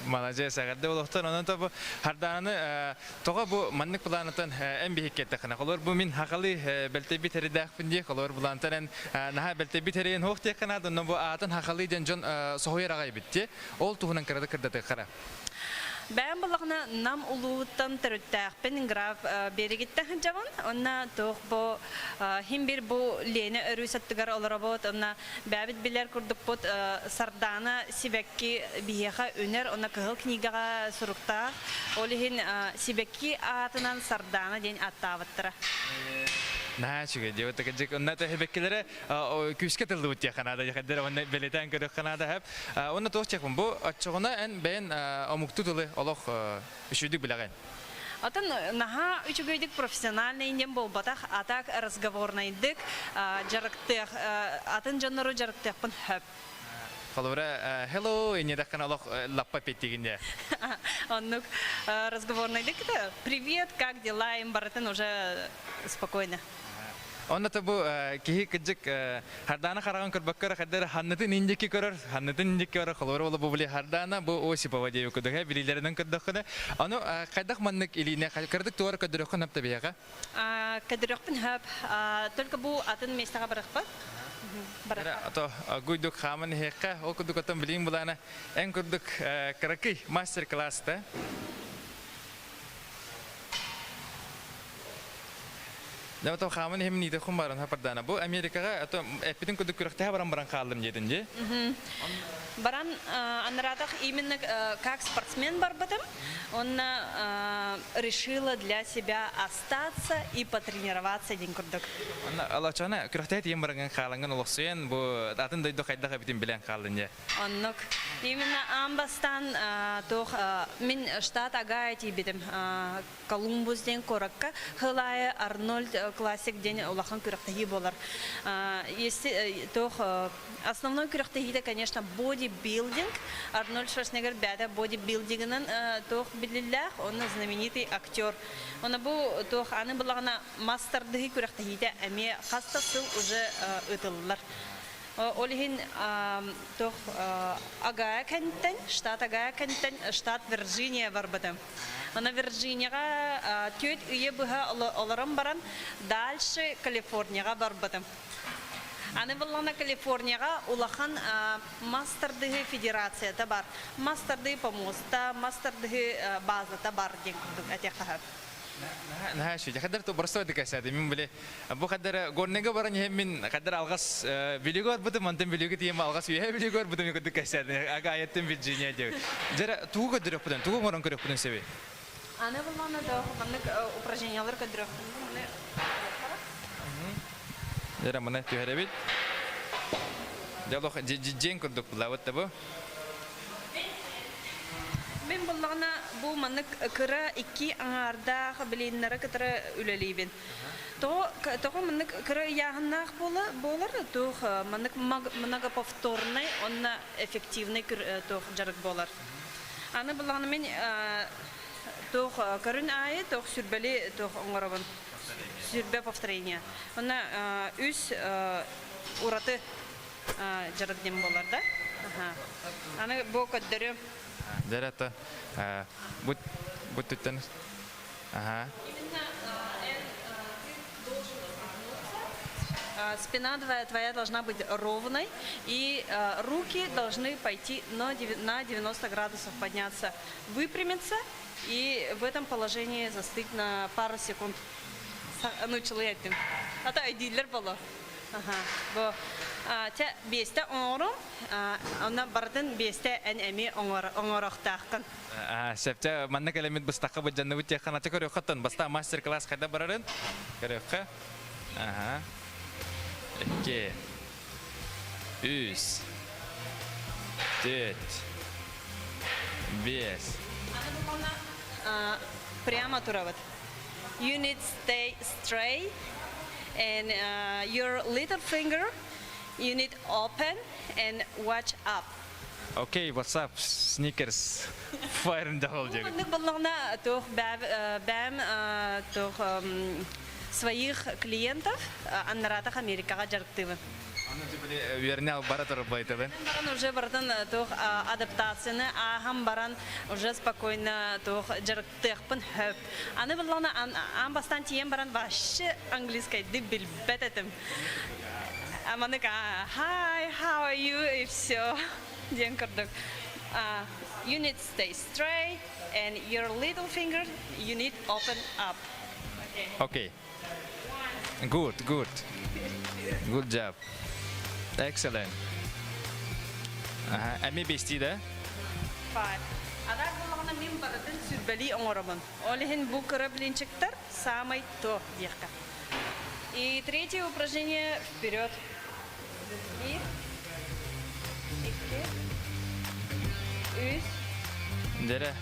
Маладьыас, эҕэрдэ олохтон. Онон то бу Хардаананы тоҕо бу маннык планатан эн биһиккэттэххинэ, холор бу мин хахалы бэлтэйбит эридээхпин дии, холор булантан эн наһаа бэлтэйбит эрэйин хуох диэххэ наада, онно бу аатын хахалы диэн дьон соһуйар аҕай эбит дии. Ол туһунан кырады кырдатыаххара. Бэйэм буллаҕына Нам улууһуттан төрүттээхпин, граф Биэригиттэн сылдьабын. Онно туох бу хим бир бу Лена өрүс аттыгар олоробут. Онно бэйэбит билэр курдукпут Сардаана сибэкки биһиэхэ үнэр, онно кыһыл книгаҕа суруктаах. Ол иһин сибэкки аатынан Сардаана диэн ааттаабыттара. Наһаа үчүгэй диэбит кырдьык онно сибэккилэрэ күүскэ тыллыбыт диэххэ наада диэхэрдэр уонна бэлиэтээн көрүөххэ наада сөп уонна туох диэхпин бу оччоҕуна эн бэйэн омуктуу тылы олох үчүгүйдүк билэҕин. Атын наһаа үчүгэйдик профессиональный диэн буолбатах, а так разговорнайдык дьарыктыах атын дьоннору дьарыктыахпын сөп. Холобура, hello, иннедаххына олох лаппа петтигин дьэ. Оннук разговорнайдык привет, как дела, им барытын уже спокойно. Онно бу киһи кыдьык Хардаана хараҕын көрбөккө эрэ хайдары ханнытын индики көрөр, ханнытын индики көрөр, холобура буола бу били Хардаана бу Осипова диэби курдук билиилэринэн көрдөххүнэ, ону хайдах маннык илиинэ кыратык туора көрдөрүөххүн хөп да биһиэхэ? Көрдөрүөхпүн хөп. Только бу атын местаҕа барыахпыт. Ато гуйдук хааман иһиэххэ, ол курдук отон билиин булаана эн курдук кыракый мастер-класста. Дьэ, хааман иһим ниитэ хум баран хапардана. Бу Америкаҕа ато эппитин курдук күрэхтэһэ баран баран хааллым диэтин дии. Баран анараатах именно как спортсмен барбытым. Он решила для себя остаться и потренироваться день курдук. Алачана күрэхтэһэ тиийэн бараҥҥын хаалаҥҥын олохсуйан бу атын дойду хайдах эбитин билэн хааллын дьэ. Оннук. Именно аан бастаан туох мин штат Агая тиийбитим. Колумбус диэн куоракка Хылаайы Арнольд Классик диэн улахан күрэхтэһии буолар. Если туох основной күрэхтэһиитэ, конечно, бодибилдинг. Арнольд Шварценеггер бэйэтэ бодибилдингынан туох биллиллээх, он знаменитый актер. Оны бу туох аны былаҕына мас тардыһыы күрэхтэһиитэ эмиэ хас да сыл уже ыытыллар. Ол иһин туох Агая кэнтэн, штат Агая кэнтэн, штат Вирджиния барбытым. Аны Вирджинияҕа түөрт үйэ быһа олорон баран, дальше Калифорнияҕа барбытым. Аны буллаҕына Калифорнияҕа улахан мас тардыһыы федерацията бар. Мас тардыы помоста, мас тардыһыы базата бар диэн курдук этиэххэ Наһаа үчүгэй. Хаддар то простой дыкасады. Мин биле бу хаддар горныга баран иһэн мин хаддар алгас билиги барбытым, мантан билиги тиийэн алгас үөһэ билиги барбытым курдук кэсэдин. Ага аяттын Вирджиния диэбит. Дьэрэ тугу көрдөрөхпүтүн, тугу оҥорон көрөхпүтүн сөбүй? Аны буллаҕына да маннык упражнениялар көрдөрөхпүн. Маны Дьэрэ маны түһэрэбит. Дьэ олох дьиэҥ курдук булаабыт да бу. Мин буллаҕына бу маннык кыра икки аҥаардаах блиннары кытары үлэлиибин. Тоҕо тоҕо маннык кыра ыйааһыннаах буолар туох маннык многоповторный уонна эффективный туох дьарык буолар. Аны буллаҕына мин туох көрүн аайы туох сүрбэли туох оҥоробун. Сүрбэ повторение. Уонна үс ураты дьарык диэн буолар да. Аны бу көрдөрүм. Дьэ это бут буттуттан Ага. Именно ты должен разогнуться. Спина твоя, твоя должна быть ровной, и руки должны пойти на 90 градусов подняться, выпрямиться и в этом положении застыть на пару секунд. Ну, человек. А то дилер было. Бу чэ биэстэ оҥорум, онно барытын биэстэ эн эмиэ оҥорохтааххын. Сөптө манна кэлэммит быстахха быдьанныбыт диэххэ аты көрүөххэ баста мастер-класс хайда барарын көрүөххэ. Аха. Икки. Үс. Төрт. Биэс. Прямо турабыт. You need stay straight and your little finger you need open and watch up. Окей, what's up, sneakers, fire in the hole диэбит. Маннык боллоҕуна туох бэйэм туох своих клиентов аннараатах Америкаҕа дьарыктыыбын. Аны били үөрэнэ бара турбайтыбын. Баран уже барытын туох адаптацияны ааһан баран уже спокойно туох дьарыктыахпын хөп. Аны буллаҕына аан бастаан тиийэн баран вообще английскайды билбэт этим. Маннык hi, how are you, и все диэн курдук. You need stay straight and your little finger you need open up. Okay. Good, good. Good job. Excellent. Ага, эми бести да? Five. Адар буллаҕына мин барытын сүрбэлии оҥоробун. Ол иһин бу кыра блинчиктар самый то диэххэ. И третье упражнение вперед. Биир, икки, үс. Дere,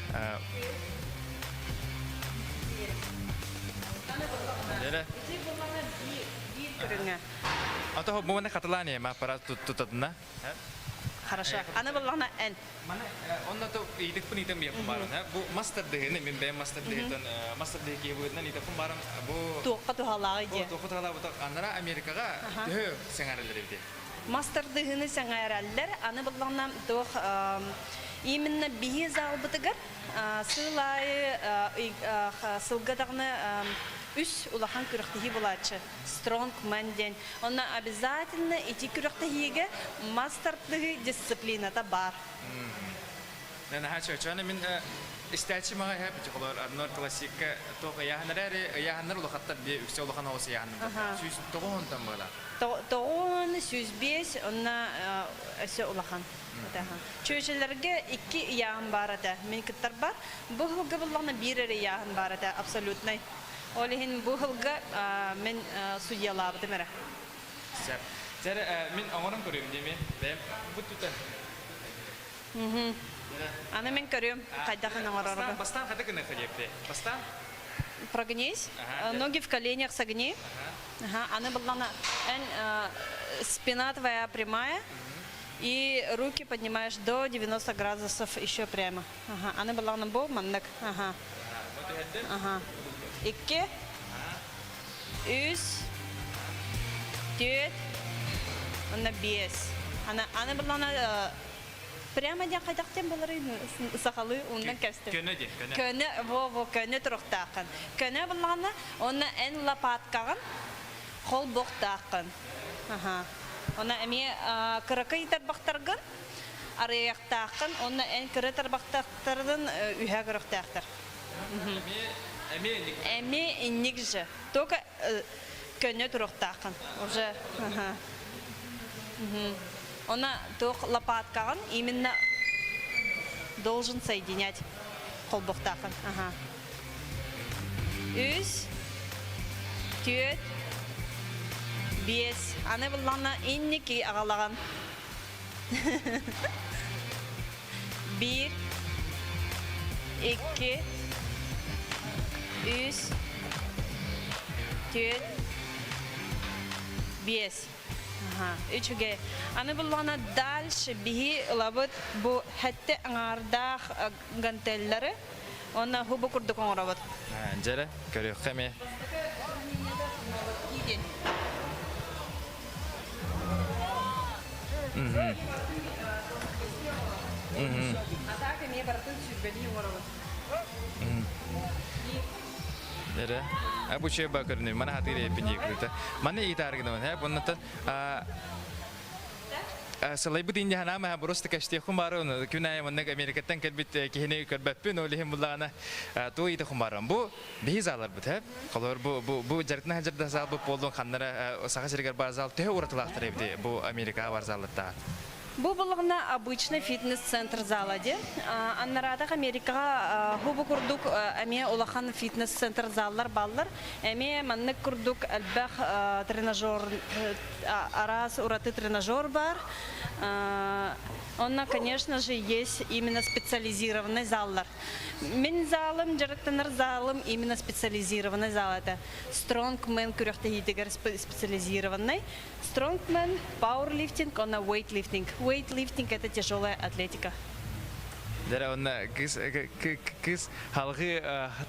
Дere. Биир көрүҥэ. Ата бу маны хатылаан ма аппарат тутатына. Хорошо. Аны буллаҕына эн. Маны онно то ыйдыкпын ыйтан биэхпин бааран бу мастер дыһыны мин бэйэм мастер дыһытан мастер дыһы киһи быһыытынан ыйтаппын бааран бу Туохха туһалааҕый диye. Туохха туһалаабыта анара Америкаҕа төһө сэҥээрэллэр эбитий? Мастер дыһыны сэҥээрэллэр. Аны буллаҕына туох именно биһи залбытыгар. сыл аайы сылга даҕаны үс улахан күрэхтэһии буолааччы. Strong man диэн. Онно обязательно ити күрэхтэһиигэ мас тардыһыы дисциплината баар. Наһаа чөчөөнө мин истээччи маҕа иһэ битихолор Арнор классикка туох ыйааһын эрээри ыйааһыннар улахаттар бие үксэ улахан оҕус ыйааһыннар 190-тан буола. 905 онно өссө улахан. Чүөчэлэргэ икки ыйааһын баар этэ. Мин кыттарбар бу сылга буллаҕына биир эрэ ыйааһын баар этэ абсолютнай. Ол иһин бу сылга мин судьялаабытым эрэ. Сөп. Дьэ мин оҥорон көрүөм диэми. Бэйэм бу тута. Аны мин көрүөм хайдах оҥорорго. Бастаан хайдах гына хлеб Бастаан? Прогнись. Ноги в коленях согни. Аны буллаҕына эн спина твоя прямая и руки поднимаешь до 90 градусов еще прямо. Ага. Аны буллаҕына бу маннык. Ага. Ага. Икки. Үс. Түөрт. Онно биэс. Аны аны буллаҕына прямо диэн хайдах диэн буоларый сахалыы ууннан кэстим. Көнө диэн, көнө. Көнө, во-во, көнө туруктааххын. Көнө буллаҕына, онно эн лопаткаҕын холбуохтааххын. Аха. Онно эмиэ кыракый тарбахтаргын арыйыахтааххын, онно эн кыра тарбахтаргын үһэ көрүөхтээхтэр. Эмиэ инник. Эмиэ инник же. Только көнө туруохтааххын. Уже. Аха. Она туох лопаткаҕын именно должен соединять холбуохтааххын. Ага. Үс, түөрт, биэс. Аны буллаҕына инники аҕалаҕын. Биир, икки, үс, түөрт, биэс. Үчүгэй. Аны буллаҕына дальше биһи ылабыт бу хэттэ аҥаардаах гантеллары уонна хубу курдук оҥоробут. Дьэрэ, көрүөххэ эмиэ. А так эмиэ барытын сүүрбэлии оҥоробут. Эрэ. Бу чөй ба көрүнү. Мана хатыр эппин диэкүтэ. Маны итааргынан һэ буннаттан сылайбыт инде ханаама просто кэштиэххун бары күн аайы маннык Америкаттан кэлбит киһини көрбөппүн ол иһин буллаҕына туу иите хумбарам бу биһи зааларбыт һэ холор бу бу бу жарытына хажарда зал бу болдун ханнара саха сиригэр бар зал төһө уратылаахтар эбити бу Америкаҕа бар заллаттаан Бу буллаҕына обычный фитнес-центр зала диэн. Аннараатах Америкаҕа хубу курдук эмиэ улахан фитнес-центр заллар бааллар. Эмиэ маннык курдук элбэх тренажер, араас ураты тренажер бар. Онно, конечно же, есть именно специализированный заллар. Мин залым, дьарыктанар залым именно специализированный зал это. Strongman күрэхтэһиитигэр специализированный. Стронгмен, пауэрлифтинг, она weightlifting. Weightlifting – это тяжелая атлетика. Дәрә онна кыз кыз халгы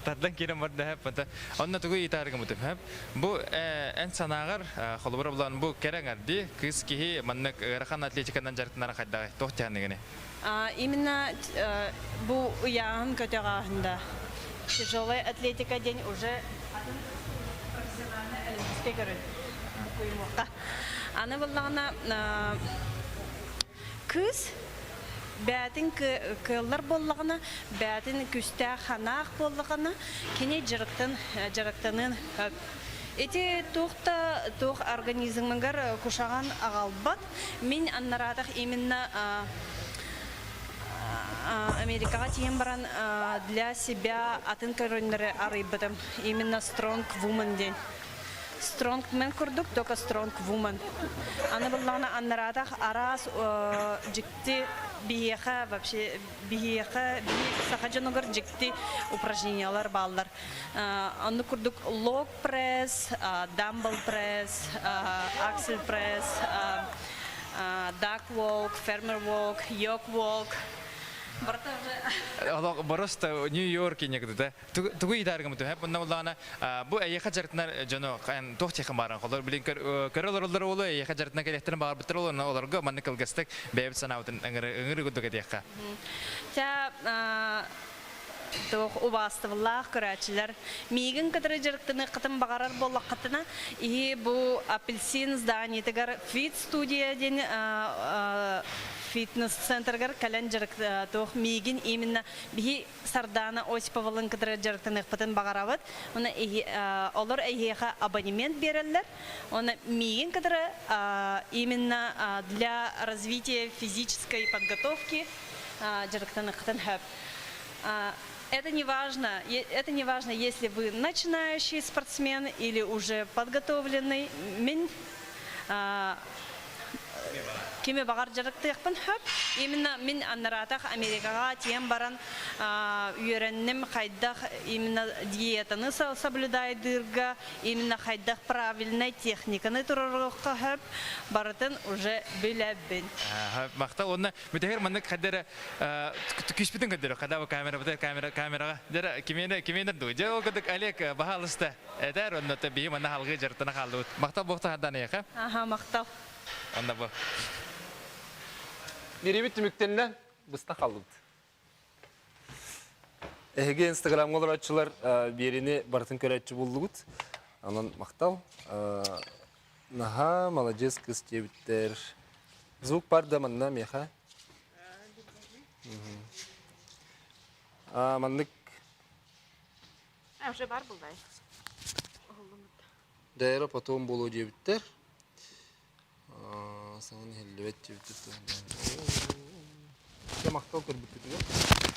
тардан кирен бар да хәп онна тугу итаргы мутым хәп бу эн санаагар холобура булан бу кереңер ди кыз киһи маннык ыарахан атлетиканан жарытынара хайдагай тох тяныгыны Именно бу ыйааһын көтөҕөөһүндэ тяжелая атлетика день уже атын профессиональный олимпийскай көрүн букуймуохха. Аны буллаҕына кыыс бээтин кыаллар буоллаҕына, бээтин күстээх ханаах буоллаҕына, кини дьарыктан дьарыктаныан Ити туох да туох организмыгар кушаҕан аҕалбат. Мин аннараатах именно Америкаҕа тиийэн баран для себя атын көрүҥнэри арыйбытым. Именно Strong Woman диэн. Strong Man курдук, только Strong Woman. Аны буллаҕына аннараатах араас дьикти биһиэхэ вообще биһиэхэ саха дьонугар дьикти упражнениялар бааллар. Оннук курдук лог пресс, дамбл пресс, аксель пресс, duck walk, farmer walk, yoke walk. Барыта уже Просто Нью-Йорк инегдэ тугу идаргым төһө бунна буллаана бу эйэхэ жарытынар дьону туох тиэхэн бааран холор билин көрө олороллор олу эйэхэ жарытына кэлэхтэрин баарбыттар олорно олорго маннык кылгастык бэйэбит санаабытын ыҥыры курдук этиэххэ. Тя. Туох убаастабыллаах көрөөччүлэр миигин кытары дьарыктаныаххытын баҕарар буоллаххытына, иһи бу Апельсин зданиетыгар Фит студия диэн фитнес-центргар кэлэн дьарык туох миигин именно биһи Сардаана Осиповалын кытары дьарыктаныахпытын баҕарабыт. Уонна олор эһиэхэ абонемент биэрэллэр. Уонна миигин кытары именно для развития физической подготовки дьарыктаныаххытын сөп. Это не важно, это не важно, если вы начинающий спортсмен или уже подготовленный. Мин кими баҕар дьарыктыахпын сөп. Именно мин аннараатах Америкаҕа тиийэн баран үөрэнним хайдах именно диетаны соблюдайдыырга, именно хайдах правильнай техниканы туруоруохха сөп барытын уже билэбин. Махтал уонна бүтэһигэр маннык хайда эрэ күүспүтүн көрдөрө хадаа камера камера камераҕа дьэ кимиэнэ кимиэнэр дуу дьэ ол курдук Олег баһаалыста этэр онно биһи манна халгыы дьарыктана хааллыбыт махтал буохта хардаан эйиэхэ аха махтал онно бу Бириибит түмүктэннэ быста халлыбыт. Эһиги инстаграмҥа олорооччулар биэриини барытын көрөөччү буллугут. Онон махтал. Наһаа маладьыас кыыс диэбиттэр. Звук бар да манна миэхэ. Маннык А, уже бар булдай. Дайра потом буолуо диэбиттэр. Саҥан иһиллибэт диэбиттэр. Махтал көрбүккүтүгэр.